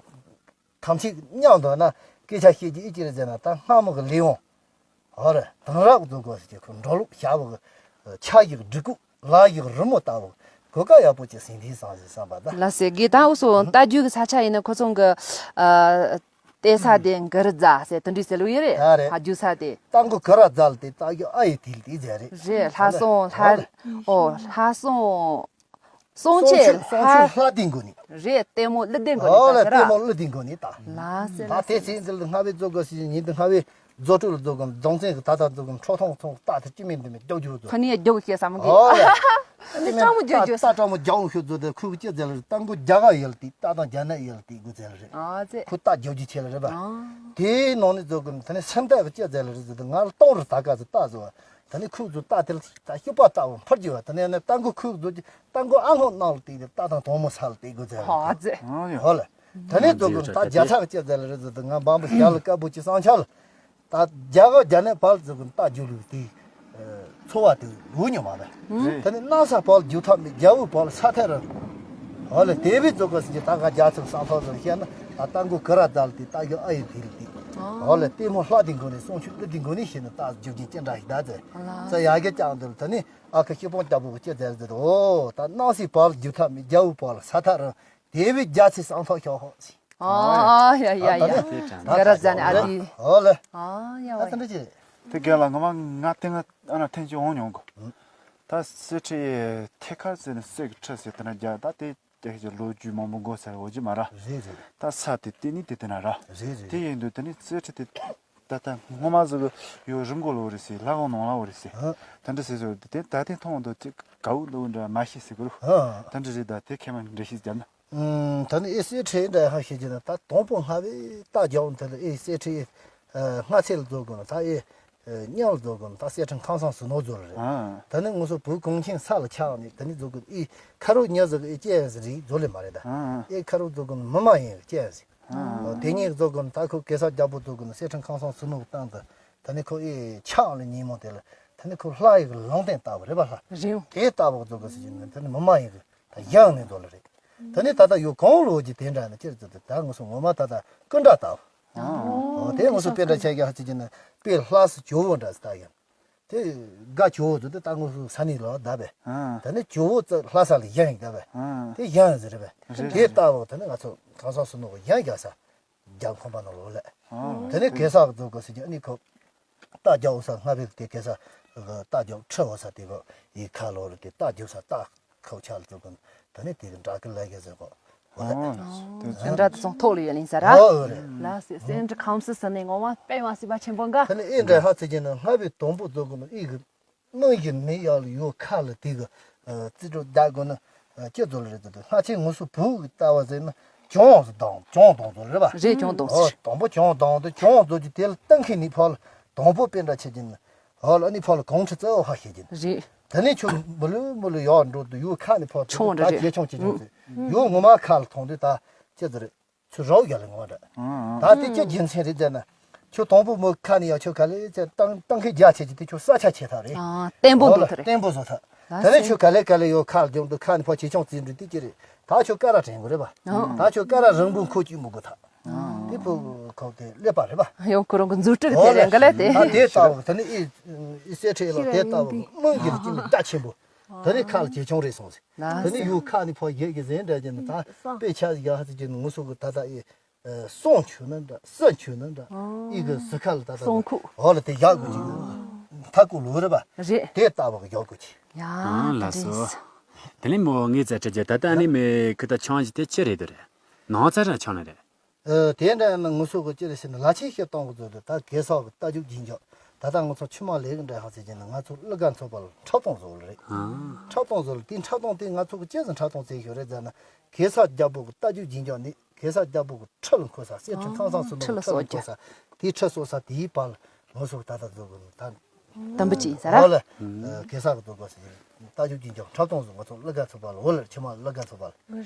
ཐམས་ཅད་མཉམ་དུ་ན་སྐད་ཆ་བཤད་ཀྱི་ཨི་ཅི་རེད་ཟེར་ན་ད་སྔ་མོ་གི་ལས་དབང་། ཨོ་རེད། དེང་རབས་འཛུགས་དགོས་ཟེར་གྱི་ཁོ་འགྲོ་ལུགས་བྱ་བ་གི་ཆ་ཡི་སྒྲིག་གུ་ལ་ཡི་རི་མོ་ལྟ་བུ་གོ་སྐབས་ཡག་པོ་ཅིག་ཟིན་དེའི་བསམ་ཞིག་བསམ་པ་ད། ལ་སེ་དགེ་དང་འུ་སོ་ལྟ་རྒྱུ་གི་ས་ཆ་ཡིན་ན་ཁོ་ཚོང་གི་ཨ་ལྟེ་ས་དེ་གུ་རུ་རྫ་ཟེར་དེ་འདྲའི་ཟེར་ལུགས་ཡོད་རེད། ད་རེད། ལྟ་རྒྱུ་ས་དེ། ལྟ་མགོ་གུ་རུ་རྫ་ལ་དེ་ལྟ་རྒྱུ་ཨ་ཡི་དིལ་དེ་ཟེར་རེད། རེད། ལྷ་སྲུང་ལྷ། ཨོ་ལྷ་སྲུང་། སྲུང་མཆོད་སྲུང་མཆོད་ལྷ། ལྷ་སྡིངས་དགོས་ནི། རེད། ལྟད་མོ་ཀླུ་སྡིངས་དགོས་ནི་ཨོ་ལེ་ད་ཟེར་ལྟད་མོ་ཀླུ་སྡིངས་དགོས་ནི་ད། ལ་སེ་ད་ལ་དེ་སེ། ཚེ་འདི་ལ་སྔ་བའི་རྫོགས་དགོས་ཞེས་ཉིན་འདི་སྔ་བའི་རྫོགས་སྤྲུལ་ལ་རྫོགས་དགོས་རྫོགས་མཚན་གི་ད་ལྟ་རྫོགས་དགོས་ཁྲོ་ཐུང་ཐུང་རྟ་དེ་ཅི་མིན་འདི་མིན་རྒྱག་རྒྱུ་རྫོགས། ཁོ་ནི་རྒྱག་ཤེས་སམ་གི། ཨོ་ལེ། ཨ་ནི་སྤྲང་མོ་རྒྱག་རྒྱུ་ས་སྤྲང་མོ་རྒྱག་འོང་ཤོད་རྫོགས་དེ་ཁུག་ཅི་ཟེར་ལ་རེད། ད་མགོ་རྒྱ་ག་ཡལ་ཏི་ད་དང་རྒྱ་ནག་ཡལ་ཏི་དགོས་ཟེར་ལ་རེད། ཨ་ཙེ། ཁུ་རྟ་རྒྱག་རྒྱུ་ཆེ་ལ་རེད་པ། ཨ། དེའི་ནང་ནས་རྫོགས་དགོས་ད་ནི་སེམས་ཐག་གི་ཅི་ཟེར་ལ་རེད་ཟེར་དུ་ང་ལ་གཏོང་རུ་ད་ག་ཟེར་ད་ཟེར་བ། ད་ནི་ཁུག་ཟུ་རྟ་དེ་ལ་ད་ཤུག་པ་ལྟ་བུ་འཕུར་རྒྱུ་བ་ད་ནི་ཡང་ན་རྟ་མགོ་ཁུག་ཟུ་རྟ་མགོ་ཨ་ཧོ་ནང་ལ་བཏེགས་ཏེ་རྟ་དང་དོང་མོ་ས་ལ་བཏེགས་དགོས་ཟེར། ཧོ་ཙེ། ཧོ་ལ། ད་ནི་རྫོགས་དགོས་ད་རྒྱ་ཚག་ཅི་ཟེར་ལ་རེད་ཟེར་དུ་ང་འབམ་པོ་ཞལ་ལ་དཀར་པོ་ཅི་སང་ཆ་ལ། ད་རྒྱ་གར་རྒྱ་ནག་བར་རྫོགས་དགོས་རྟ་རྒྱུག་ལུགས་དེ། འཚོ་བ་དེ་འུ་མྱོང་བ་རེད། དེ་ནི་གནམ་ས་བར་རྒྱུག་ཐབས་མེད། རྒྱ་བོད་བར་ས་ཐལ་རང་། འོ་ལེ་དེ་བས་རྫོགས་དགོས་ཟེར་གྱི་ད་ག་རྒྱ་ཚུགས་སང་ཐོག་ཟེར་བཤད་ན་ད་རྟ་མགོ་གུ་རུ་རྫ་ལ་དེ་རྟ་རྒྱུག་ཨ་ཡི་དེ་ལ་དེ། འོ་ལེ་ལྟད་མོ་ལྷ་དེ་མགོ་ནས་སྲུང་མཆོད་ཀླུ་དེ་མགོ་ནས་བཤད་ན་རྟ་རྒྱུག་ཅིང་ཅི་འདྲ་ཞིག་ད་ཟེར། ས་ཡ་གི་ཀྱང་འདུལ་ད་ནི་ཨ་ཁུ་སྐྱིད་པོ་རྒྱལ་པོ་གི་ཅི་ཟེར་ཟེར། འོ་ད་གནམ་སའི་བར་རྒྱུག་ཐབས་མེད། རྒྱ་བོད་བར་ས་ཐལ་རང་། དེ་བས་རྒྱ་ཚེ་སང་ཐོག་ཤོག་ཧོ་ཟེར། ཨ་ཡ་ཡ་ཡ། ག་ར་ཟ་ནི་ཨ་དི། ཨོ་ལེ། ཨ་ཡ་ཨ་ད་འདྲ་ཅི། དེ་ག་ལ་ང་མ་ང་ཏེ་ང་ཨ་ན་ཐེན་ཅི་འོང་མྱོང་གོ། ད་གསེར་ཁྲི་ཐེ་ཁར་ཟེར་ནི་གསེར་གི་ཁྲི་ཟེར་དེ་ན་རྒྱ་ད་དེ་རྒྱ་ཁྱི་ལོ་རྒྱུས་མང་པོ་མགོ་ཟེར་འོ་ཅི་མ་ར། རེད་རེད། ད་ས་དེ་དེ་ནི་དེ་དེ་ན་ར། རེད་རེད། དེ་ཡིན་དུས་དེ་ནི་གསེར་ཁྲི་དེ། ད་ལྟ་སྔོན་མ་ཟིག་ཡོད་རིམ་གོ་ལོ་རེད་ཟེར་ལྷ་ཁང་ནང་ལ་འོ་རེད་ཟེར། ད་འདྲ་ཟེར་ཟེར་དེ་ད་དེ་མཐོང་འདུག་ཅིག་དགའ་བོ་ལོ་འདྲ་མ་ཤེས་ཟེར་གི་རུ། ད་འདྲ་རེད། ད་དེ་ཁས་མ་འདྲ་ཤེས་བརྒྱབ་ན། ད་ནི་ཨེ་གསེར་ཁྲི་འདྲ་ཧ་ཤེས་ཀྱི་ན་ད་དང་པོ་སྔ་བའི་རྟ་རྒྱག་འོང་དེ་ལ་ཨེ་གསེར་ཁྲི་སྔ་ཚེ་ལ་རྫོགས་དགོས་ན་ད་ཨེ་སྙིང་ལ་རྫོགས་དགོས་ན་ད་གསེར་ཁྲི་ཁང་བཟང་ཟིན་ནོ་རྫོགས་རེད། ད་ནི་ངོ་སོ་བོད་གངས་ཅན་ས་ལ་ཆགས་ནས་ད་ནི་རྫོགས་དགོས་ཨེ་ཁ་རོ་ཉ་ཟིག་ཨེ་ཅན་ཟིག་རིགས་རྫོགས་ལེ་མ་རེད་ད། ཨེ་ཁ་རོ་རྫོགས་དགོས་ན་མི་མ་ཡིན་ཅན་ཟིག་དེ་ཉིད་རྫོགས་དགོས་ན་ད་ཁོ་གེ་སར་རྒྱལ་པོ་རྫོགས་དགོས་ན་གསེར་ཁྲི་ཁང་བཟང་ཟིན་ནོ་གི་སྟེང་དུ་ད་ནི་ཁོ་ཨེ་ཆགས་ལ་ཉིན་མོ་དེ་ལ་ད་ནི་ཁོ་ལྷ་ཡི་གི་ལུང་བསྟན་ལྟ་བུ་རེད་པ་ལྷ། རེད། དེ་ལྟ་བུ་རྫོགས་དགོས་ཟེར་གྱི་ན་ད་ནི་མི་མ་ཡིན་གི་ད་ཡང་ནས་འདོད་ལ་རེད། ད་ནི་ད་ལྟ་ཡོད་གང་ལོ་གི་དེ་འདྲ་ནི་ཅི་རེད་ཟེར་ཏེ་ད་ངོ་སོ་ངོ་མ་ད་ལྟ་སྐུ་འདྲ་ལྟ་བུ། ཨོ་དེ་ངོ་སོ་དཔེ་འདྲ་ཆ་རྒྱ་ཧ་ཟེར་གྱི་ན་དཔེ་ལྷ་སུ་ཇོ་བོ་འདྲ་ཟེར་ད་ཡང་། དེ་དགའ་ཇོ་བོ་ཚོ་དེ་ད་ངོ་སོ་ས་ནི་ལོ་ད་བས། ད་ནི་ཇོ་བོ་ཚོ་ལྷ་ས་ལ་ཡང་ཡིན་ད་བས། དེ་ཡང་ཟེར་བས། དེ་ལྟ་བུ་ད་ནི་ང་ཚོ་གང་ཟག་སུ་ནོ་ཡང་རྒྱ་ས་རྒྱ་ཁོམ་པ་ནོ་ལོ་ལས། དེ་ནི་གེ་སར་ཚོ་གོ་ཟེར་གྱི་ཨ་ནི་ཁོ་རྟ་རྒྱག་འོ་ས་སྔ་བས་དེ་གེ་སར་རྟ་རྒྱག་ཁྲི་འོ་ས་དེ་གོ་ཡི་ཁ་ལོ་རུ་དེ་རྟ་རྒྱུག་ས་རྟ། ཁོག་ཆག་ལ་བཙུགས་གོ་ནི། ད་ནི་དེ་གི་འདྲ་སྐུ་ལ་གི་ཟེར་གོ། འོ་ལེ། ཨོ། དེ་འདྲ་དེ་ཚོང་ཐོག་ལ་ཡོད་ལིང་ཟེར་ར། ཨོ་རེད། ལ་སེ་སེམས་ཀྱི་ཁམས་སུ་ཟིན་ནས་ངོ་མ་དཔེ་མ་སྲིད་པ་ཆེན་པོ་འགའ། ད་ནི་ཨེ་འདྲ་ཧ་ཚེ་གྱི་ནི་སྔ་བའི་དང་པོ་བཙུགས་གོ་ནི་ཨི་གི། སྣང་ཡིན་མིན་ཡག་ལ་ཡོད་ཁ་ལ་དེ་གི་རྩིས་སྤྲོད་རྒྱག་དགོས་ན་ཅི་ཚོ་ལ་རེད་ཟེར་དུས། སྔ་ཕྱི་ངོ་སོ་བུ་གི་ལྟ་བ་ཟེར་ན་གྱོང་ཟེར་དང་གྱོང་དང་ཚོ་རེད་པ། རེད། གྱོང་དང་ཨོ་ཟེར། དང་པོ་གྱོང་དང་དུ་གྱོང་ཚོ་ཅི་དེ་ལ་ལྟ་མཁན་ནི་ཕ་ལ་དང་པོ་དཔེ་འདྲ་ཆེ་གྱིན་ཨོ་ལ་ནི་ཕ་ལ་གོང་ཁྲི་རྩེ་བ་ཧ་ཤེས་གྱིན། རེད། དེ་ནས་ཁྱོད་མི་ལུས་མི་ལུས་ཡག་འགྲོ་དུས་ཡོད་ཁ་ནི་ཕ་ལ་ཆུང་ད་རེད། ཇེ་ཆུང་ཇེ་ཆུང་ཚོ་ཡོད་ངོ་མ་ཁ་ལ་མཐོང་དུས་ད་ཅི་ཚོ་རེད། ཚུར་རོགས་རྒྱག་ལ་ངོ་འདྲ། ཨང་། ད་དེ་ཅི་རྒྱུ་མཚན་རེད་ཟེར་ན། ཁྱོད་དང་པོ་མོ་ཁ་ནས་ཡང་ཁྱོད་ག་ལེ་ཚེ་བཏང་བཏང་ཁའི་རྒྱ་ཆེ་ཆེ་དེ་ཁྱོད་ས་ཆ་ཆེ་ཐག་རེད། ཨང་། བརྟན་པོ་འོ་ལ་འདུག་ཐག་རེད། བརྟན་པོ་བཟོ་ཐག་ད་ལ་ནས་སེ་ཁྱོད་ག་ལེ་ག་ལེ་ཡོད་ཁ་ལ་རྒྱུག་འདུག་ཁ་ནས་ཕོ་ཆེ་ཆུང་བརྩིས་འགྲོ་དེ་ཅི་རེད། ད་ཁྱོད་ཀ་ར་དྲན་དགོས་རེད་པ། ཨང་། ད་ཁྱོད་ཀ་ར་རིང་པོ་མཁོ་བཅུག་མི་དགོས་ཐག་ཨང་། དེ་ཕོ་ཁོག་དེ་ཀླད་པ་རེད་པ། ཡང་ཁོ་རང་གི་མཛུབ་སྤྲིན་དེ་རེད་འོ་ལ་འགའ་ལ་དེ། ད་དེ་ལྟ་བུ་ད་ནི་ཨི་ཨི་སེ་ཁྲེ་ལ་དེ་ལྟ་བུ་སྨོན་གྱི་ལ་ཅི་ལ་རྒྱ་ཆེན་པོ། ད་ནི་ཁ་ལ་ཇེ་ཆུང་རེད་སོང་ཟེར། ད་ནི་ཡུ་ཁ་ནི་ཕོ་ཡས་ཀྱི་ཟན་འདྲ་ཅན་ད་དཔེ་ཆ་ཡག་ཧ་ཅི་ཅན་ངུ་སུ་གི་ད་ད་ཨི་སོང་ཆུ་ན་འདྲ་ས་ཆུ་ན་འདྲ་ཨི་གི་ཟི་ཁ་ལ་ད་ད་སོང་ཁུག་འོ་ལ་དེ་ཡག་དགོས་ཅིག་མཐའ་ཀུ་ལུ་རེད་པ། རེད། དེ་ལྟ་བུ་གི་ཡག་དགོས་ཅིག་ཡ། ཨང་། ལ་སོ། དེ་ལས་མོ་ངའི་རྩ་ཁྲི་རྒྱ་ད་ད་ནི་མེ་ཁི་ད་ཆང་ཞིག་དེ་ཅི་རེད་དོ་རེད། ནང་ཚ་ར་ཆང་ན་རེད། ཨ། དེ་འདྲ་ཡིན་ན་ངུ་སུ་གི་ཅི་རེད་ཟེར་ན་ལ་ཆེ་ཤེས་གཏོང་གི་བཟོ་དེ་ད་གེ་སར་གི་རྟ་རྒྱུག་སྦྱིན་འཇོག་ད་ལྟ་ང་ཚོ་ཆུ་མ་ལེ་གི་འདྲ་ཧ་ཟེར་གྱི་ན་ང་ཚོ་གླུ་གར་ཚོགས་པ་ལ་འཁྲབ་སྟོན་བཟོ་ལ་རེད། ཨང་། འཁྲབ་སྟོན་བཟོ་ལ་དེ་འཁྲབ་སྟོན་དེ་ང་ཚོ་གི་ཅི་ཟེར་འཁྲབ་སྟོན་བྱེད་ཤོག་རེད་ཟེར་ན་གེ་སར་རྒྱལ་པོ་གི་རྟ་རྒྱུག་སྦྱིན་འཇོག་ནི་གེ་སར་རྒྱལ་པོ་གི་ཁྲི་ལ་འཁོད་ས་གསེར་ཁྲི་ཨང་ཁང་བཟང་སུ་ཁྲི་ལ་ལ་སོགས་ཀྱི་འཁོད་ས་དེའི་བར་ལ་ངུ་སུ་གི་ད་ལྟ་བཟོ་གི་ད། དམ་པ་ཅིག་ཟེར་ར། འོ་ལ། ཨ། གེ་སར་གི་རྫོགས་པ་ཟེར་གྱི་རེད། རྟ་རྒྱུག་སྦྱིན་འཇོག་འཁྲབ་སྟོན་བཟོ་ང་ཚོ་གླུ་གར་ཚོགས་པ་ལ་འོ་ལ་ཕྱི་མ་གླུ་གར་ཚོགས་པ་ལ།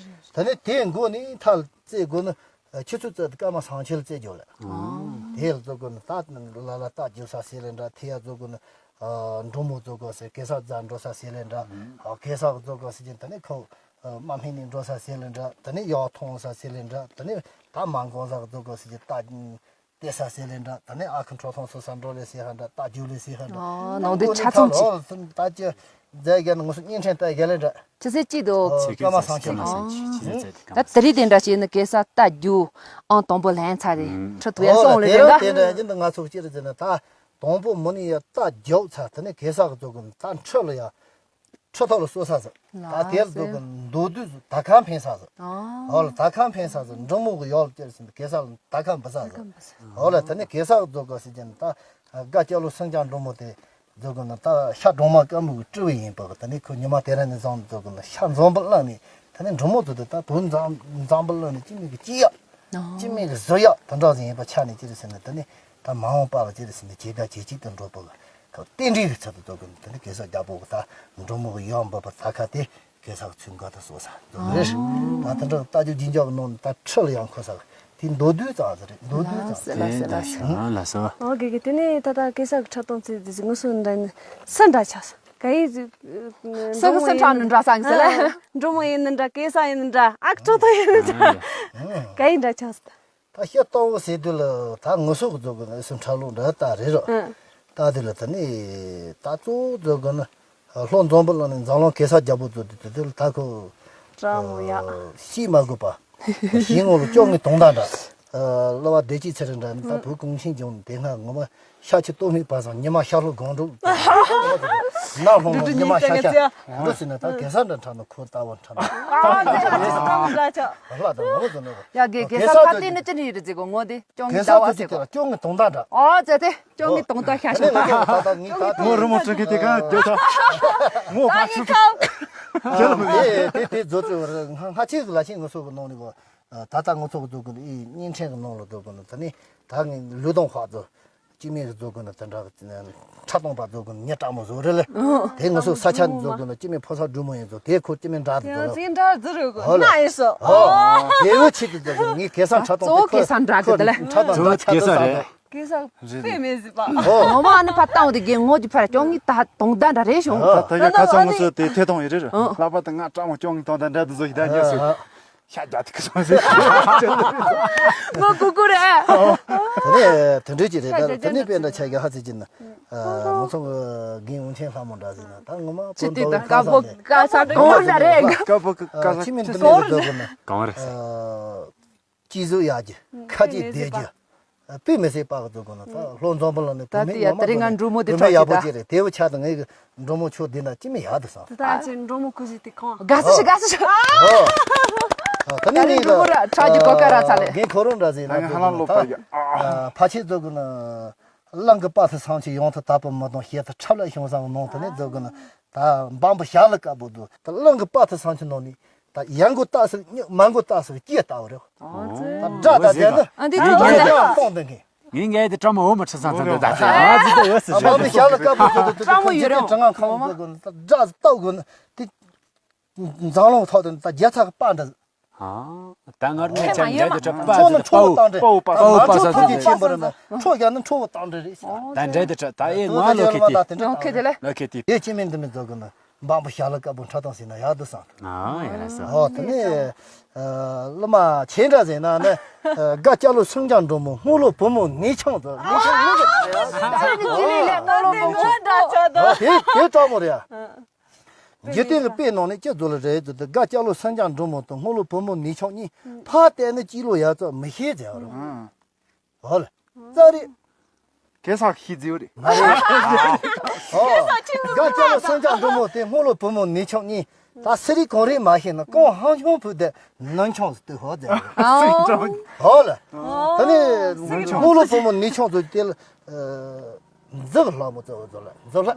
ད་ནི་དེ་མགོ་ནི་མཐའ་ལ་རྩེ་དགོས་ན་ཆུ་ཚོད་རྩེ་དེ་སྐར་མ་སང་ཆེ་ལ་རྩེ་རྒྱོ་ལ། དེ་ལ་རྫོགས་དགོས་ན་ད་ལ་ལ་རྟ་རྒྱུག་ས་ཟེར་ལེ་འདྲ་དེ་ཡ་རྫོགས་དགོས་ན་འབྲུག་མོ་རྫོགས་དགོས་ཟེར་གེ་སར་རྫ་འགྲོ་ས་ཟེར་ལེ་འདྲ་གེ་སར་གི་རྫོགས་དགོས་ཟེར་གྱི་ད་ནི་ཁོ་མ་སྨད་ནས་འགྲོ་ས་ཟེར་ལེ་འདྲ་ད་ནི་ཡག་མཐོང་ས་ཟེར་ལེ་འདྲ་ད་ནི་ད་མ་འགོང་ས་གི་རྫོགས་དགོས་ཟེར་གྱི་རྟ། དེ་ས་སེ་ལེ་འདྲ་ད་ནི་ཨ་ཁུ་འཕྲོ་ཐོང་སོ་ས་འགྲོ་ལེ་སེ་ཧ་འདྲ་རྟ་རྒྱུག་ལེ་སེ་ཧ་འདྲ། ཨ། ནང་དེ་ཆ་ཚང་ཅིག་ད་ཅི་མཛད་རྒྱ་ནི་ངོ་སོ་བརྙན་འཕྲིན་ལྟ་རྒྱ་ལེ་འདྲ། ཆི་ཟེར་ཅི་འདུག་ཨོ་སྐར་མ་སང་ཆེན་ནང་། ད་དེ་རིང་དེ་འདྲ་བྱས་ནི་གེ་སར་རྟ་རྒྱུག་ཨང་དང་པོ་ལྷན་ཚ་རེད་ཁྲི་ཐུ་ཡ་ཨོ་སོང་ལེ་དེ་རེད་རང་ད། དེ་འདྲ་ཡིན་ད་ང་ཚོ་ཅི་རེད་ཟེར་ན་ད་དང་པོ་མུ་ནི་ཡ་རྟ་རྒྱུག་ཚ་ད་ནི་གེ་སར་གི་ཚོ་གི་ད་འཕྲུལ་ལ་ཡ། ཁྲི་ཐོག་ལ་གསོལ་ས་ཟེར། ད་དེར་འཛུགས་ཀྱི་མདོ་བསྡུས་ཟེར་ད་ཁང་འཕེན་ས་ཟེར། ཨོ་ལ་ད་ཁང་འཕེན་ས་ཟེར་འབྲི་མོ་གི་ཡོག་ལ་ཅེར་ཟིན་གེ་སར་ལ་ད་ཁང་འབུ་ས་ཟེར། ཨོ་ལ་དེ་ནས་གེ་སར་གི་རྫོགས་གོ་ཟེར་གྱིན་ད་དགའ་སྐྱ་ལོ་སེང་ལྕམ་འབྲི་མོ་དེ་རྫོགས་གོ་ན་ད་ཤ་སྒྲོལ་མ་དཀར་མོ་གི་སྤྲུལ་བའི་ཡིན་པ་གི་དེ་ནས་ཁོ་ཉི་མ་དེ་ར་ནས་བཟུང་རྫོགས་གོ་ན་ཤ་འཛོམས་པ་བླངས་ནས་དེ་ནས་འབྲི་མོ་ཚོ་དེ་ད་བུ་འཛམ་འཛམ་བུ་བླངས་ནས་ཅི་མིག་གི་ཅི་ཡ། ཅི་མིག་གི་བཟོ་ཡག་དེ་འདྲ་ཟིག་ཡིན་པ་ཆ་ནས་ཅི་རེད་ཟེར་ན་དེ་ནི་ད་མ་འོངས་པ་ལ་ཅི་རེད་ཟེར་ན་ཇི་དགའ་ཇི་སྐྱིད་དུ་འགྲོ་བ་གི་རྟེན་འབྲེལ་གྱི་ཚུལ་དུ་རྫོགས་གི་དེ་ནི་གེ་སར་རྒྱལ་པོ་གི་ད་འབྲི་མོ་གི་ཡོག་འབུ་བ་ད་ཁ་དེ་གེ་སར་གི་ཚུལ་འགའ་ད་གསོ་ས་རྫོགས་གི་རེད། ད་དེ་འདྲ་རྟ་རྒྱུག་སྦྱིན་འཇོག་གི་ནང་ནས་ད་ཁྲི་ལ་ཡང་འཁོད་ས་གི་དེ་མདོ་བསྡུས་ཙམ་ཟིག་རེད། མདོ་བསྡུས་ཙམ། ལ་སོ་ལ་སོ། ཨོ་གེ་གེ་དེ་ནི་ད་ད་གེ་སར་གི་འཁྲབ་སྟོན་ཚིག་དེ་ཟིག་ངོ་སོ་འདྲ་ནི་སུ་འདྲ་ཆགས་སོང་། ག་ཡི་ཟིག་ས་གི་སུ་འཁྲབ་ནི་འདྲ་ས་གི་ཟེར་ལ། འབྲི་མོ་ཡིན་ནི་འདྲ་གེ་སར་ཡིན་ནི་འདྲ་ཨ་ཁྲོ་ཐོ་ཡིན་ནི་འདྲ་ག་ཡི་འདྲ་ཆགས་སོང་། ད་ཤ་སྟོང་བོ་ཟེར་དུས་ལ་ད་ངོ་སོ་གི་རྫོགས་གི་ནི་སུ་འཁྲབ་ལུགས་འདྲ་ད་རེད་རོ། ད་དེ་ལ་ད་ནི་ད་གཙོ་བོ་རྫོགས་གི་ནི་ལྷོ་འཛམ་བུ་གླིང་ནས་འཛམ་གླིང་གེ་སར་རྒྱལ་པོ་རྫོགས་དུས་དེ་དུས་ལ་ད་ཁོ་ཀྲ་མོ་ཡ། ཤི་མ་དགོས་པ། ཤི་ངོ་ལ་སྐྱོ་ངའི་དོང་དག་འདྲ། ཨ། གླུ་བ་བདེ་སྐྱིད་ཚེ་རིང་འདྲ་ནི་ད་བོད་གངས་ཅན་ལྗོངས་ནས་དེ་སྔ་ངོ་མ་ཤ་ཆུ་གཏོར་མའི་བར་སང་ཉི་མ་ཤར་ལྷོ་སྒང་དྲུག་ནམ་ལྷོ་ལ་ཉི་མ་ཤར་ཤར་འགྲོ་ཟེར་ན་ད་གེ་སར་འདྲ་འཁྲབ་ན་ཁོ་ལྟ་བུ་འཁྲབ་ན་ཨ་ལ་ད་ངོ་ཟེར་ནོ་ཡ་གེ་གེ་སར་ཁ་བལྟས་ན་ཅི་ནས་ཡིན་རེད་ཟེར་གོ་ངོ་དེ་སྐྱོ་ངའི་ཟླ་བ་ཟེར་གོ་སྐྱོ་ངའི་དོང་དག་འདྲ། ཨོ་ཙེ་དེ་སྐྱོ་ངའི་དོང་དག་ཤ་ཤ་ད་ད་ངའི་ད་ངོ་རི་མོ་བྲི་མཁན་དེ་ག་འདོད་ད་ངོ་ཕ་ཚུགས་དེ་དེ་དེ་རྫོགས་ཚེ་བར་སྔ་ཕྱི་གི་ལ་ཆེན་ངོ་སོ་གི་ནང་ནས་གོ་ད་ལྟ་ང་ཚོ་གི་རྫོགས་གི་ནི་ཨི་བརྙན་འཕྲིན་གི་ནང་ལ་རྫོགས་གི་ནི་ད་ནི་ད་ངས་ལུས་དང་དཔལ་རྫོགས་སྐྱེ་མེད་གི་རྫོགས་གི་ནི་དེ་འདྲ་གི་འཁྲབ་སྟོན་པ་རྫོགས་གི་ནི་མྱི་དྲག་མོ་བཟོ་རེད་ལེ། དེ་ང་ཚོ་ས་ཆ་ནས་རྫོགས་གི་ནི་སྐྱེ་མེད་ཕོ་གསར་སྦྲུལ་མོ་ཡིན་རྫོགས་དེ་ཁོ་སྐྱེ་མེད་འདྲ་དུ་རྫོགས་ལེ། ཧོ་ལེ། ཧོ་དེ་བོ་ཆེད་དུ་རྫོགས་གི་ནི་ངས་གེ་སར་འཁྲབ་སྟོན་དེ་ཁོ་གེ་སར་འདྲ་གི་དེ་ལེ། འཁྲབ་སྟོན་འདྲ་ཆགས་དུ་ས་དེ། གེ་སར་དཔེ་མེད་ཟིག་པ། ངོ་མ་ནི་ཕ་བཏང་བ་དེ་གེ་ངོ་གི་ཕར་སྐྱོ་ངའི་ད་དོང་ད་འདྲ་རེད་བྱུང་། ད་ད་ཡ་ཁ་ཚ་ངོ་ཚོ་དེ་ཐེ་གཏོང་ཡིན་རེད། ལག་པ་དང་ང་སྤྲང་མོ་སྐྱོ་ངའི་དོང་ད་འདྲ་དུ་བཟོ་ཡི་ད་ཉལ་སོང་། ཤ་རྒྱག་དེ་ཁ་སང་ཟེར། ངོ་ཀུ་ཀུ་རེད། དེ་ནས་དེ་འདྲས་ཀྱི་རེད་ད་དེ་ནས་དཔེ་འདྲ་ཆ་ག་ཧ་ཚིག་ཅིག་ན། ང་ཚོ་གི་རྒན་འུ་ཆེན་ལྷ་མོ་འདྲ་ཟེར་ན་ད་ངོ་མ་ཆི་དེ་ད་དཀར་པོ་དཀར་ས་གང་འདྲ་རེད། དཀར་པོ་དཀར་ས་ཆི་མིན་དེ་འདྲས་ཀྱི་རྫོགས་གི་ན། གང་རེད། སྐྱིད་གཟུགས་ཡག་རྒྱུ། ཁ་ཅིག་བདེ་རྒྱུ། དཔེ་མི་སྲིད་པ་གི་འཛུགས་དགོས་ན་ད་ལྷོ་འཛམ་བུ་གླིང་ནས་ད་བུད་མེད་དེ་ཡ་ངོ་མ་དེ་རིང་ང་འབྲུག་མོ་དེ་བུད་མེད་ཡག་པོ་ཅིག་རེད། དེ་བུ་ཆ་དང་ངའི་གི་འབྲུག་མོ་ཁྱོད་བསྡད་ན་ཅི་མི་ཡག་དུ་སོང་། ད་ད་ཅི་འབྲུག་མོ་ཁུ་ཞིག་དེ་ཁོང་དགའ་ས་ཞིག་དགའ་ས་ཞིག་ཨོ། ད་ནི་ངས་འབྲུག་མོ་ར་ཁྲག་གི་གོ་སྐལ་རག་ཚར་ལེ། རྒན་ཁོ་རང་འདྲ་ཟིག་ལ་ད་ངས་ཧ་ལམ་ལོག་པ་ཡ། ཕ་ཆེ་འཛུགས་དགོས་ན། གླང་གི་དཔའ་ཐུལ་སེང་ཆེན་ཡང་དུ་དག་པར་མི་གཏོང་། ཞེ་ཐག་ཁྲབ་ལ་ཤོང་ས་ནང་དུ་ནས་འཛུགས་དགོས་ན། ད་འབངས་པོ་ཞྭ་ལུ་དཀར་པོ་འདུག་ད་གླང་གི་དཔའ་ཐུལ་སེང་ཆེན་ནང་ནས་ད་ཡར་མགོ་བཏགས་ཟེར་མར་མགོ་བཏགས་ཟེར་སྐྱེས་ལྟ་བུ་རེད། ད་དགྲ་ད་དེ་ནི་ཨ་འདི་ཡར་ཐུག་ཡར་ཐུག་གཏོང་དེ་ངས། ངས་ངའི་དེ་བཀྲ་མ་འོ་མ་ཁྲི་སང་ཚང་དུ་ད་ཚེ་ང་ཟི་དེ་འོ་སི་ཨ་མ་རེད། དེ་ཞྭ་ལུ་དཀར་པོ་འདུག་དེ་བཀྲ་མ་ཡོད་རེད། དྲང་ང་ཁང་འཛུགས་དགོས་ན་ད་དགྲ་ཟིག་ལྟ་དགོས་ན་དེ། འཛམ་གླིང་ཐོག་ཏུ་ད་རྒྱལ་ཚ་གི་དཔའ་འདྲ། ཨ། ད་སྔར་ནས་ཀྱང་འདྲ་དེ་གྲ་པ་ཁྲོ་ནི་ཁྲོ་བོ་བཏང་འདྲ། པའོ་པ་ད་ང་ཁྲོ་ཐུགས་རྗེ་ཆེན་པོ་རེད་མ། ཁྲོ་རྒྱག་ནི་ཁྲོ་བོ་བཏང་འདྲ་རེད། ད་འདྲ་དེ་གྲ་ད་ཨེ་ང་ལོ་ཁེ་ཏི། ལོ་ཁེ་ཏི་ལེ། ལོ་ཁེ་ཏི། དེ་ཅི་མིན་འདི་མིན་རྫོགས་གི་ན་འབངས་པོ་ཞྭ་ལུ་དཀར་པོ་འཁྲབ་སྟངས་ཟིན་ན་ཡག་འདུག་བསམ། ཨ་ཡ་ས། ཨོ་དེ་ནས་སློབ་མ་ཆེ་འདྲ་ཟིན་ན་ནི་དགའ་སྐྱ་ལོ་སེང་ལྕམ་འབྲུག་མོ་སྔོ་ལོ་བུ་མོ་ནེའུ་ཆུང་དུ་ནེའུ་ཆུང་ངུ་གི་དེ་དེ་སྐྲག་མོ་རེད། འཇིག་རྟེན་གྱི་དཔེ་ནང་ནས་ཅི་བཟོ་ལ་རེད་ཟེར་དུས་དགའ་སྐྱ་ལོ་སེང་ལྕམ་འབྲུག་མོ་དང་སྔོ་ལོ་བུ་མོ་ནེའུ་ཆུང་གཉིས་ཕར་བལྟས་ན་སྐྱིད་ལོ་ཡག་ཙམ་མི་ཤེས་ཟེར་བ་རེད། ཧོ་ལ། ཙ་རེད། གེ་སར་ཤི་རྫིའུ་རེད། མ་རེད། ཧོ། དགའ་སྐྱ་ལོ་སེང་ལྕམ་འབྲུག་མོ་དེ་སྔོ་ལོ་བུ་མོ་ནེའུ་ཆུང་གཉིས་ད་སི་རི་གང་རེད་མ་ཤེས་ན་ཀོང་ཧང་ཆུང་ཕུ་དེ་ནུན་ཆུང་སུ་དུ་ཧོ་ཟེར་བ་རེད། ཧོ་ལ། ད་ནི་སྔོན་ལོ་བུ་མོ་ནུན་ཆུང་ཚོ་དེ་ལ་འཛུགས་ལྷ་མོ་ཚོ་འཛུགས་ལ་འཛུགས་ལ།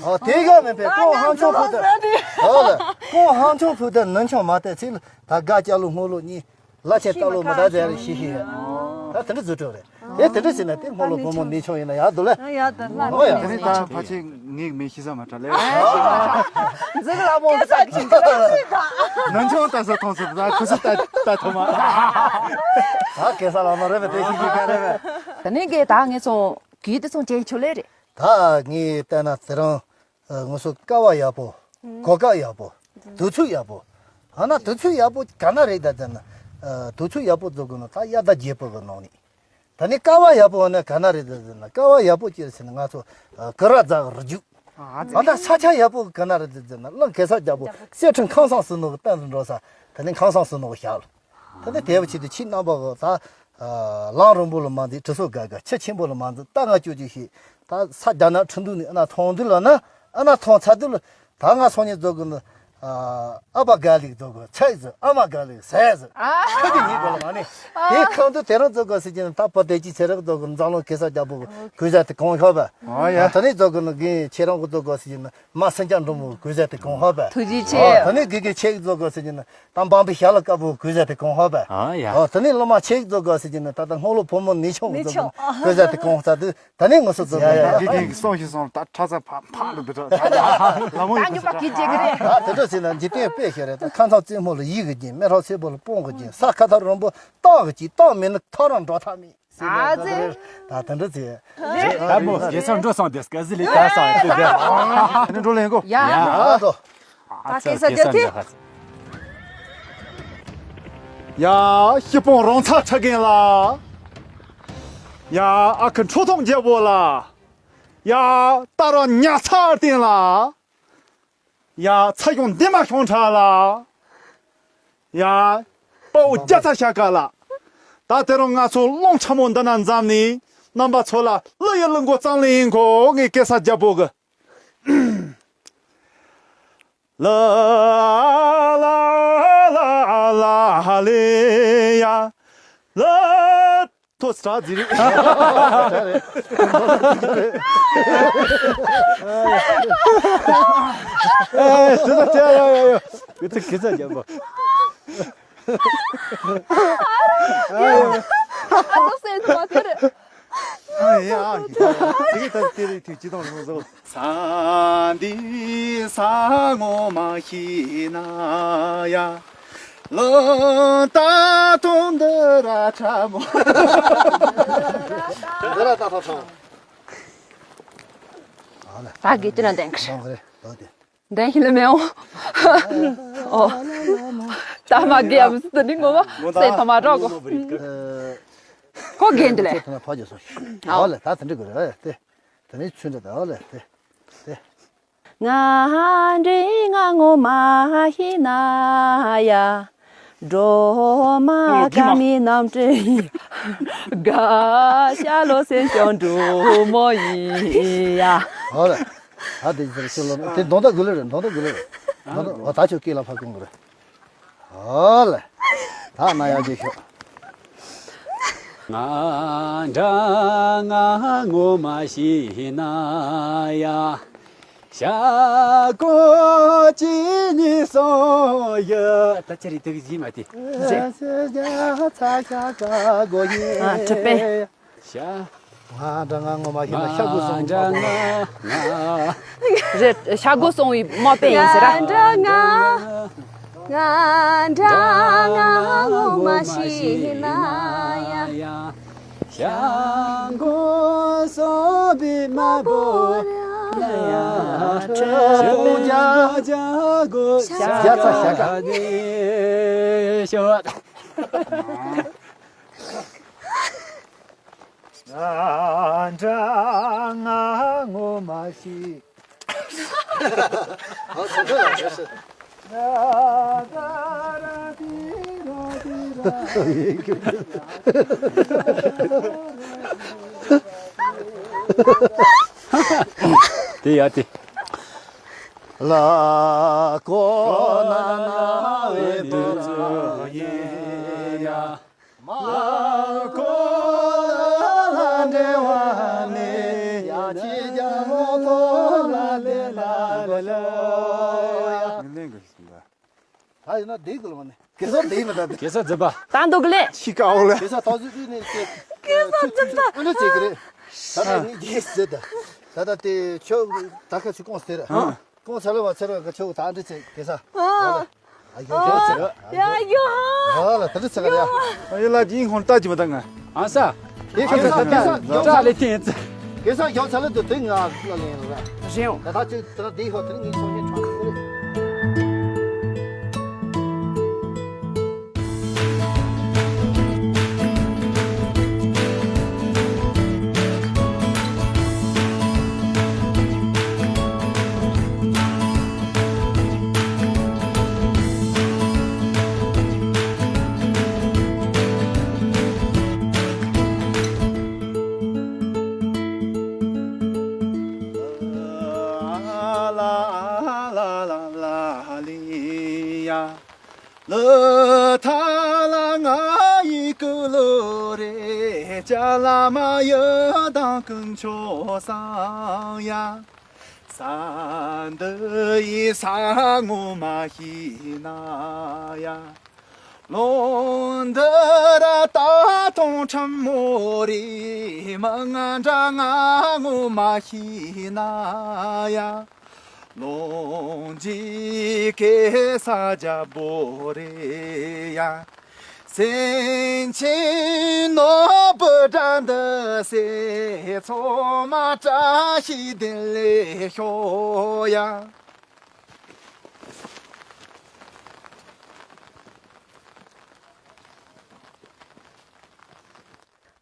ཨ་དེ་ག་མིན་པའི་ཀོང་ཧང་ཆུང་ཕུ་དེ་ཨ་ལ་ཀོང་ཧང་ཆུང་ཕུ་དེ་ནུན་ཆུང་མ་བལྟས་ཚེ་ལ་ད་དགའ་སྐྱ་ལོ་སྔོན་ལོ་གཉིས་ལ་ཆེ་ལྟ་ལོ་མི་ད་ཟེར་རེ་ཤི་ཤི་ཡ། ད་དེ་འདྲ་བཟོ་གྲོགས་རེད། དེ་དེ་འདྲ་བྱས་ན་དེ་སྔོན་ལོ་བུ་མོ་ནུན་ཆུང་ཡིན་ན་ཡག་འདུག་ལ། ཡག་འདུག་ལ། ཨོ་ཡ། དེ་ནི་ད་ཕ་ཆེ་ངའི་མི་ཤི་ས་མ་དྲ་ལེ། འཛུགས་ལ་མོ་ས་ཀྱི་ནུན་ཆུང་ལྟ་ས་མཐོང་ས་ད་ཁུ་སུ་ལྟ་ལྟ་ཐོ་མ། ད་གེ་སར་ལགས་ནོར་རེ་བ་དེ་ཤི་ཤི་ག་རེ་བ། ད་ནི་གེ་ད་ངས་ཚོང་གི་དེ་ཚོང་ཅན་ཆོ་ལེ་རེད། ད་ངས་བལྟས་ན་དེ་རང་ངོ་སོ་ཀ་བ་ཡག་པོ། གོ་སྐབས་ཡག་པོ། དུས་ཚོད་ཡག་པོ། ཨ་ན་དུས་ཚོད་ཡག་པོ་ག་ན་རེད་ད་ཟེར་ན། དུས་ཚོད་ཡག་པོ་རྫོགས་དགོས་ན་ད་དབྱར་ཟླ་བརྒྱད་པོ་གི་ནང་ནས། ད་ནི་ཀ་བ་ཡག་པོ་ན་ག་ན་རེད་ད་ཟེར་ན་ཀ་བ་ཡག་པོ་ཅི་རེད་ཟེར་ན་ང་ཚོ་ཀི་ར་རྫ་གི་རི་རྒྱུད། ཨ་ད་ས་ཆ་ཡག་པོ་ག་ན་རེད་ད་ཟེར་ན་གླིང་གེ་སར་རྒྱལ་པོ་གསེར་ཁྲི་ཁང་བཟང་ཟིན་ནོ་གི་སྟེང་དུ་འགྲོ་ས་ད་ནི་ཁང་བཟང་ཟིན་ནོ་གི་ཞག་ལ། ད་ནི་དེ་བ་ཆེ་དུ་ཁྱེད་རྣམ་པ་གི་ད། གླང་རིང་པོ་ལ་མ་འཛེགས་གྲི་སོ་དགའ་དགའ་ཁྱི་ཆེན་པོ་ལ་མ་འཛེགས་རྟ་རྔ་ཅོ་ཅོ་ཞིག་ད་ས་རྒྱ་ནག་ཁྲིན་ཏུའུ་ནས་ཨ་ན་ཐོང་དུས་ལ་ན་ཨ་ན་ཐོང་ཚར་དུས་ལ་ད་ང་སང་ཉིན་རྫོགས་དགོས་ན་ཨ་ཨ་པ་དགའ་ལིག་རྫོགས་དགོས་ཚད་ཟེར་ཨ་མ་དགའ་ལིག་ཟས་ཟེར་ཁྱི་དེ་ཉིད་དགོས་ལ་མ་ནི་དེ་ཁང་དུ་དེ་རང་རྫོགས་དགོས་ཟེར་གྱིན་ད་པོ་དེ་ཅི་ཚེ་རག་རྫོགས་དགོས་འཛམ་གླིང་གེ་སར་རྒྱལ་པོ་གི་གུས་ཟེར་དེ་གང་ཤོག་པ་ཨ་ཡ་ད་ནི་རྫོགས་དགོས་ན་གི་ཁྱེད་རང་གི་རྫོགས་དགོས་ཟེར་གྱིན་མ་སེང་ལྕམ་འབྲུག་མོ་གི་གུས་ཟེར་དེ་གང་ཤོག་པ་ཐུགས་རྗེ་ཆེ། ཨ་ད་ནི་གི་གི་ཁྱེད་ཀྱི་རྫོགས་དགོས་ཟེར་གྱིན། ད་འབངས་པའི་ཞྭ་ལ་དཀར་པོ་གུས་ཟེར་དེ་གང་ཧོ་བས། ཨ་ཡ། ཨོ་དེ་ནས་སློབ་མ་ཆེ་རྫོགས་དགོས་ཟེར་གྱི་ནི་ད་ལྟ་སྔོན་ལོ་བུ་མོ་ནུས་ཆུང་གི་རྫོགས་གི་གུས་ཟེར་དེ་གང་ཧོ་ས་དུས་ད་ནས་ངོ་སོ་རྫོགས་ཡ་ཡ་གི་གི་གི་སོང་ཞིག་སོང་ད་ཁྲ་ཚ་ཕ་ཕ་ལ་འདི་ད་ལ་མོ་ཡོད་ད་ཉོ་པ་གི་ཅེ་གི་རེད། ད་དེ་འདྲ་ཟེར་ན་འཇིག་རྟེན་དཔེ་ཞིག་རེད་ད་ཁ་མཚམས་རྩེ་མོ་ལ་ཡིད་གི་རྒྱན་སྨད་ཧྲག་སེར་པོ་ལ་སྤོང་གི་རྒྱན་ས་ཁ་ཐག་རིང་པོ་སྟག་གི་ཅིག་སྟག་མེད་ན་ཐག་རང་འགྲོ་ཐག་མེད། ཟེར་ནས་ཨ་ཙི། ད་དེ་འདྲ་ཟེར། རེད། ད་མོ་རྒྱལ་ཚང་འགྲོ་སོང་དེ་སྐད་ཟི་ལི་ད་སང་ཡ་དེ་དེ། ཨ་ནི་འགྲོ་ལེན་གོ། ཡ། ཡ། ཨ་ཏོ། ད་སྐད་ས་རྒྱ་ཐི། ཡ་ཤི་སྤོང་རོང་ཚ་ཁྲ་རྒན་ལ། ཡ་ཨ་ཁུ་ཁྲོ་ཐུང་རྒྱལ་པོ་ལ། ཡ་ཏ་ར་ཉ་ཚ་བརྟན་ལ། ཡ་ཚ་གྱང་འདི་མ་ཤོང་ཁྲ་ལ། ཡ། དཔའ་བོ་རྒྱ་ཚ་ཤ་ཀ་ལ། ད་དེ་རིང་ང་ཚོ་རླུང་ཆེན་མོ་འདི་ན་འཛོམས་ནས་རྣམ་པ་ཚོ་ལ་གླུ་ཡི་གླུ་མགོ་གཙང་ལེན་གོ་ངའི་སྐད་ས་རྒྱལ་པོ་གི། ལ་ལ་ལ་ལ་ལེ་ཡ། ལ། ཐོ་སི་ཏྲ་ཛི་རི། ཨེ་དེ་ད་ཅ་ཡ་ཡ་ཡ། ཡོད་ཚད་གི་ཚ་རྒྱབ་པ། ཨ་ནོ་སེ་ཐོ་མ་ཁེ་རེ། ཨ་ཡ་ཨ་ཡ། དེ་གི་ད་དེ་རི་ཐུ་ཅི་དང་རུང་ཟོ། ས་འདི་ས་ངོ་མ་ཤེས་ན་ཡ། ལོ་ད་དུང་འདི་ར་ཁྲ་མོ། འདི་ར་ད་ཐོ་ཁྲ་མོ། ད་གི་ཅི་ན་འདན་ཁ། འདན་ཁི་ལ་མེའོ། ཨོ། ད་མ་གི་ཡམ་སི་ཏི་ནི་ངོ་མ་སེ་ཐོ་མ་རོ་གོ། ཁོ་གན་དུ་ལེ། ཨོ་ལེ་ད་དེ་འདྲི་གི་རེད་དེ། དེ་ནི་ཚུན་འདྲ་ད་ཨོ་ལེ་དེ། དེ། ང་འདྲི་ང་ངོ་མ་ཤེས་ན་ཡ། སྒྲོལ་མ་དགའ་མའི་རྣམ་སྤྲུལ་ཡིན། དགའ་ཤ་ལོ་སེམས་སྐྱོང་འབྲུག་མོ་ཡིན་ཡ། ཨོ་ལེ། ད་དེ་ཟེར་ཤོ་ལོ་དེ་གདོང་ད་གུ་ལེ་རེད། གདོང་ད་གུ་ལེ་རེད། གདོང་ད་ཨོ་ད་ཆོ་སྐེ་ལ་ཕ་ཀུང་གུ་རེད། ཨོ་ལེ། ད་ན་ཡག་ཅིག་ཤོག་ང་འདྲ་ང་ངོ་མ་ཤེས་ན་ཡ། ཤ་ཀོ་ཅི་ཉི་སོ་ཡ། ད་ཅི་རེད་དུ་གི་མ་དེ། ཚ་ཤ་ཀ་གོ་ཡི། ཨ་གྲུབ་པས། ཤ། ང་འདྲ་ང་ངོ་མ་ཤེས་ན་ཤ་ཀོ་སོང་ང་འདྲ་ང་། རེད། ཤ་ཀོ་སོང་བའི་མ་པེ་ཡིན་ཟེར་ར། ང་འདྲ་ང་། ང་འདྲ་ང་ངོ་མ་ཤེས་ན་ཡ། ཤ་ཀོ་སོང་བའི་མ་པོ་ཡ། ཤ་ཀོ་ཤ་ཀ་ཤ་ཀ་ཤ། ང་འདྲ་ང་ངོ་མ་ཤེས། དེ་ཡ་དེ། ལ་ཀོ་ན་ན་བའི་དུ་ཚོ་ཡིན་ཡ། མ་ཀོ་ལ་འབྲེལ་བ་མེད་ཡ། ཅི་རྒྱ་མོ་ཐོ་ལ་ལེ་ལ་ལེ་ལོ་ཡ། ད་ཡིན་ན་བསྡད་དགོས་ལ་མ་ནི་གེ་སར་བསྡད་མི་ད་དེ། གེ་སར་འཛིན་པ། ད་འདུག་གི་ལེ། ཤི་ཀའོ་ལ། གེ་སར་ཐོག་ཟུག་དུས་ནས་ཀེ། གེ་སར་འཛིན་པ། ཨ་ནི་ཅིག་གི་རེད། ད་ལྟ་ངས་རྗེས་ཟེར་ད། ད་ལྟ་དེ་ཁྱོད་ད་ཁ་ཆུ་ཀོང་ཟེར། ཀོང་ཚ་ལ་བ་ཚ་ལ་ག་ཁྱོད་ད་འདྲི་ཚེ་གེ་སར། ཨ། ཡོ་ཡོ་ཡོ། ཡ་ཡོ། ཨ་ལ་ད་འདྲི་ཚེ་ག་ཡ། ཨ་ཡོ་ལ་ཇིན་ཧོན་ཏ་ཇི་མ་ད་ང་། ཨ་ས། ཨེ་གེ་སར་གེ་སར་ཡོ་ཙ་ལེ་ཐེན་ཙི། གེ་སར་ཡོ་ཚ་ལེ་དུ་དེ་ང་ལ་ལེན་ར། རེད་འོ། ད་ད་ཅི་ད་དེ་ཧོ་དེ་ངའི་ཚོང་ཡན་ཁྲང་རེད། ལ་ཐ་ལ་ང་ཡི་ཀུ་ལོ་རེ་ཅ་ལ་མ་ཡི་དང་ཀུན་ཆོ་སང་ཡ། ས་འདི་ཡི་ས་ངོ་མ་ཤེས་ན་ཡ། ལོ་འདི་ར་ད་ཐོང་ཁྲམ་མོ་རེ་མ་ང་འདྲ་ང་ངོ་མ་ཤེས་ན་ཡ། ལོང་ཇི་ཀེ་ས་ཇ་བོ་རེ་ཡ། སེང་ཆེན་ནོར་བུ་འདྲ་འདི་སེ་ཚོ་མ་བཀྲ་ཤིས་བདེ་ལེགས་ཤོག་ཡ།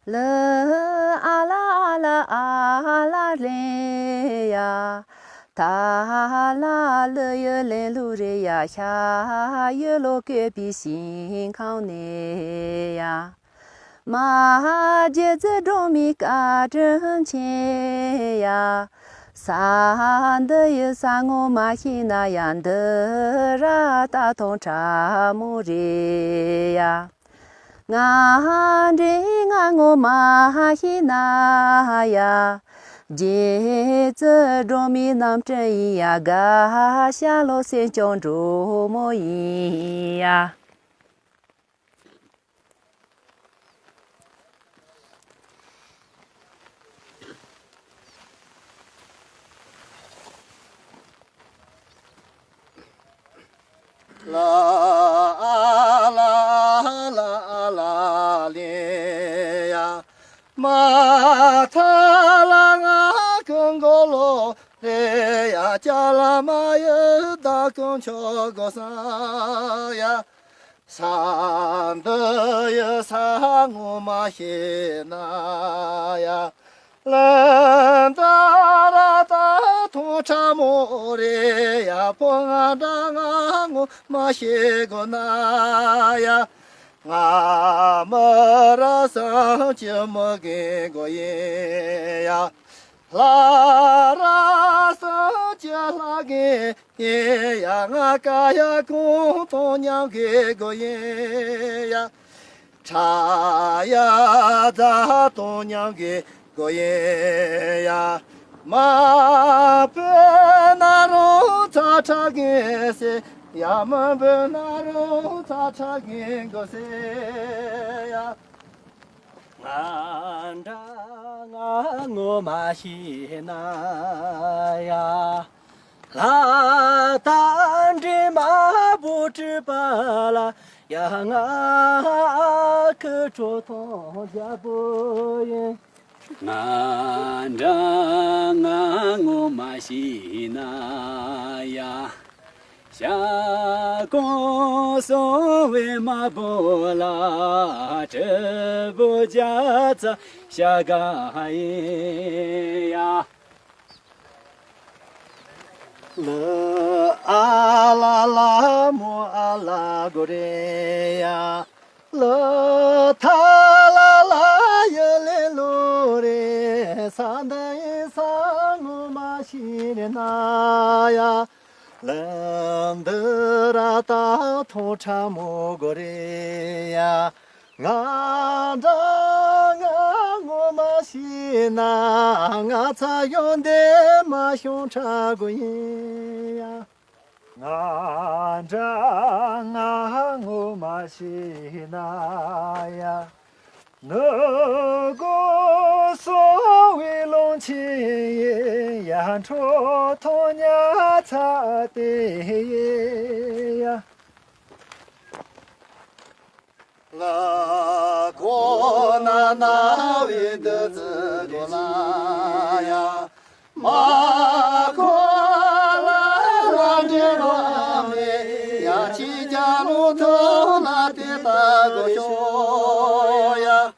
ལ་ཨ་ལ་ཨ་ལ་ཨ་ལ་ལེ་ཡ། ཐ་ལ་ལ་ཡུལ་ལེན་ལུ་རེ་ཡ། ཤ་ཡུལ་ལོ་བཀོད་པའི་ཞིང་ཁང་ནས་ཡ། མ་རྗེ་བཙུན་སྒྲོལ་མའི་བཀའ་དྲིན་ཆེ་ཡ། ས་འདི་ཡི་ས་ངོ་མ་ཤེས་ན་ཡ། འདི་ར་ད་ཐོང་ཁྲ་མོ་རེ་ཡ། ང་འདྲེ་ང་ངོ་མ་ཤེས་ན་ཡ། རྗེ་བཙུན་སྒྲོལ་མའི་རྣམ་སྤྲུལ་ཡིན་ཡ། དགའ་ཤ་ལོ་སེམས་སྐྱོང་འབྲུག་མོ་ཡིན་ཡ། ལ་ལ་ལ་ལ་ལེ་ཡ། མ་ཐ་ལ་ང་ཀུན་གོ་ལོ་རེ་ཡ། ཅ་ལ་མ་ཡི་ད་ཀུན་ཆོ་གོ་ས་ཡ། ས་འདི་ཡི་ས་ངོ་མ་ཤེས་ན་ཡ། ལན་ད་ར་ད་ཐོང་ ཁྲ་མོ་རེད་ཡ། ཕོ་ང་འདྲ་ང་ངོ་མ་ཤེས་གོ་ན་ཡ། ང་མི་ར་སང་ཅི་མི་རྒན་གོ་ཡིན་ཡ། ལྷ་ར་སང་ཅི་ལྷ་རྒན་ཡིན་ཡ། ང་ཀ་ཡ་གུང་ཐོང་མཉམ་གི་གོ་ཡིན་ཡ། ཁྲ་ཡ་རྫ་དང་མཉམ་གི་གོ་ཡིན་ཡ། མ་བོས་ན་རུང་ཚ་ཁྲ་གིན་ཟེར་ཡ། མ་བོས་ན་རུང་ཚ་ཁྲ་གིན་གོ་ཟེར་ཡ། ང་འདྲ་ང་ངོ་མ་ཤེས་ན་ཡ། ལྷ་དང་འདྲེ་མ་བུ་སྤྲུལ་པ་ལ་ཡ། ང་ཁུ་ཁྲོ་ཐོང་རྒྱལ་པོ་ཡིན། ང་འདྲ་ང་ངོ་མ་ཤེས་ན་ཡ། ཞག་གང་སོང་བའི་མ་བུ་ལ་དྲིལ་བུ་རྒྱ་ཚ་ཞག་ག་ཡིན་ཡ། ལ་ཨ་ལ་ལ་མོ་ཨ་ལ་གོ་རེ་ཡ། ལ་ཐ་ལ་ལ་ཡ་ལེ་ལོ་རེ། ས་འདི་ཡི་ས་ངོ་མ་ཤེས་རེ་ན་ཡ། ལ་འདི་ར་ད་ཐོ་ཁྲ་མོ་གོ་རེ་ཡ། ང་འདྲ་ང་ངོ་མ་ཤེས་ན། ང་ཚ་ཡོང་དེ་མ་ཤོང་ཁྲ་གོ་ཡིན་ཡ། ང་འདྲ་ང་ངོ་མ་ཤེས་ན་ཡ། ནུ་གོ་སོ་བའི་ལོང་ཆེན་ཡ། འཕྲོ་ཐོ་ཉ་ཚ་དེ་ཡ། ལ་གོ་ན་ན་བའི་འདི་ཚི་གོ་ལ་ཡ། མ་གོ་ལ་ལ་འདྲེ་བ་མེ་ཡ། ཅི་ཅ་ལུ་ཐོ་ལ་དེ་ད་གོ་ཤོ་ཡ།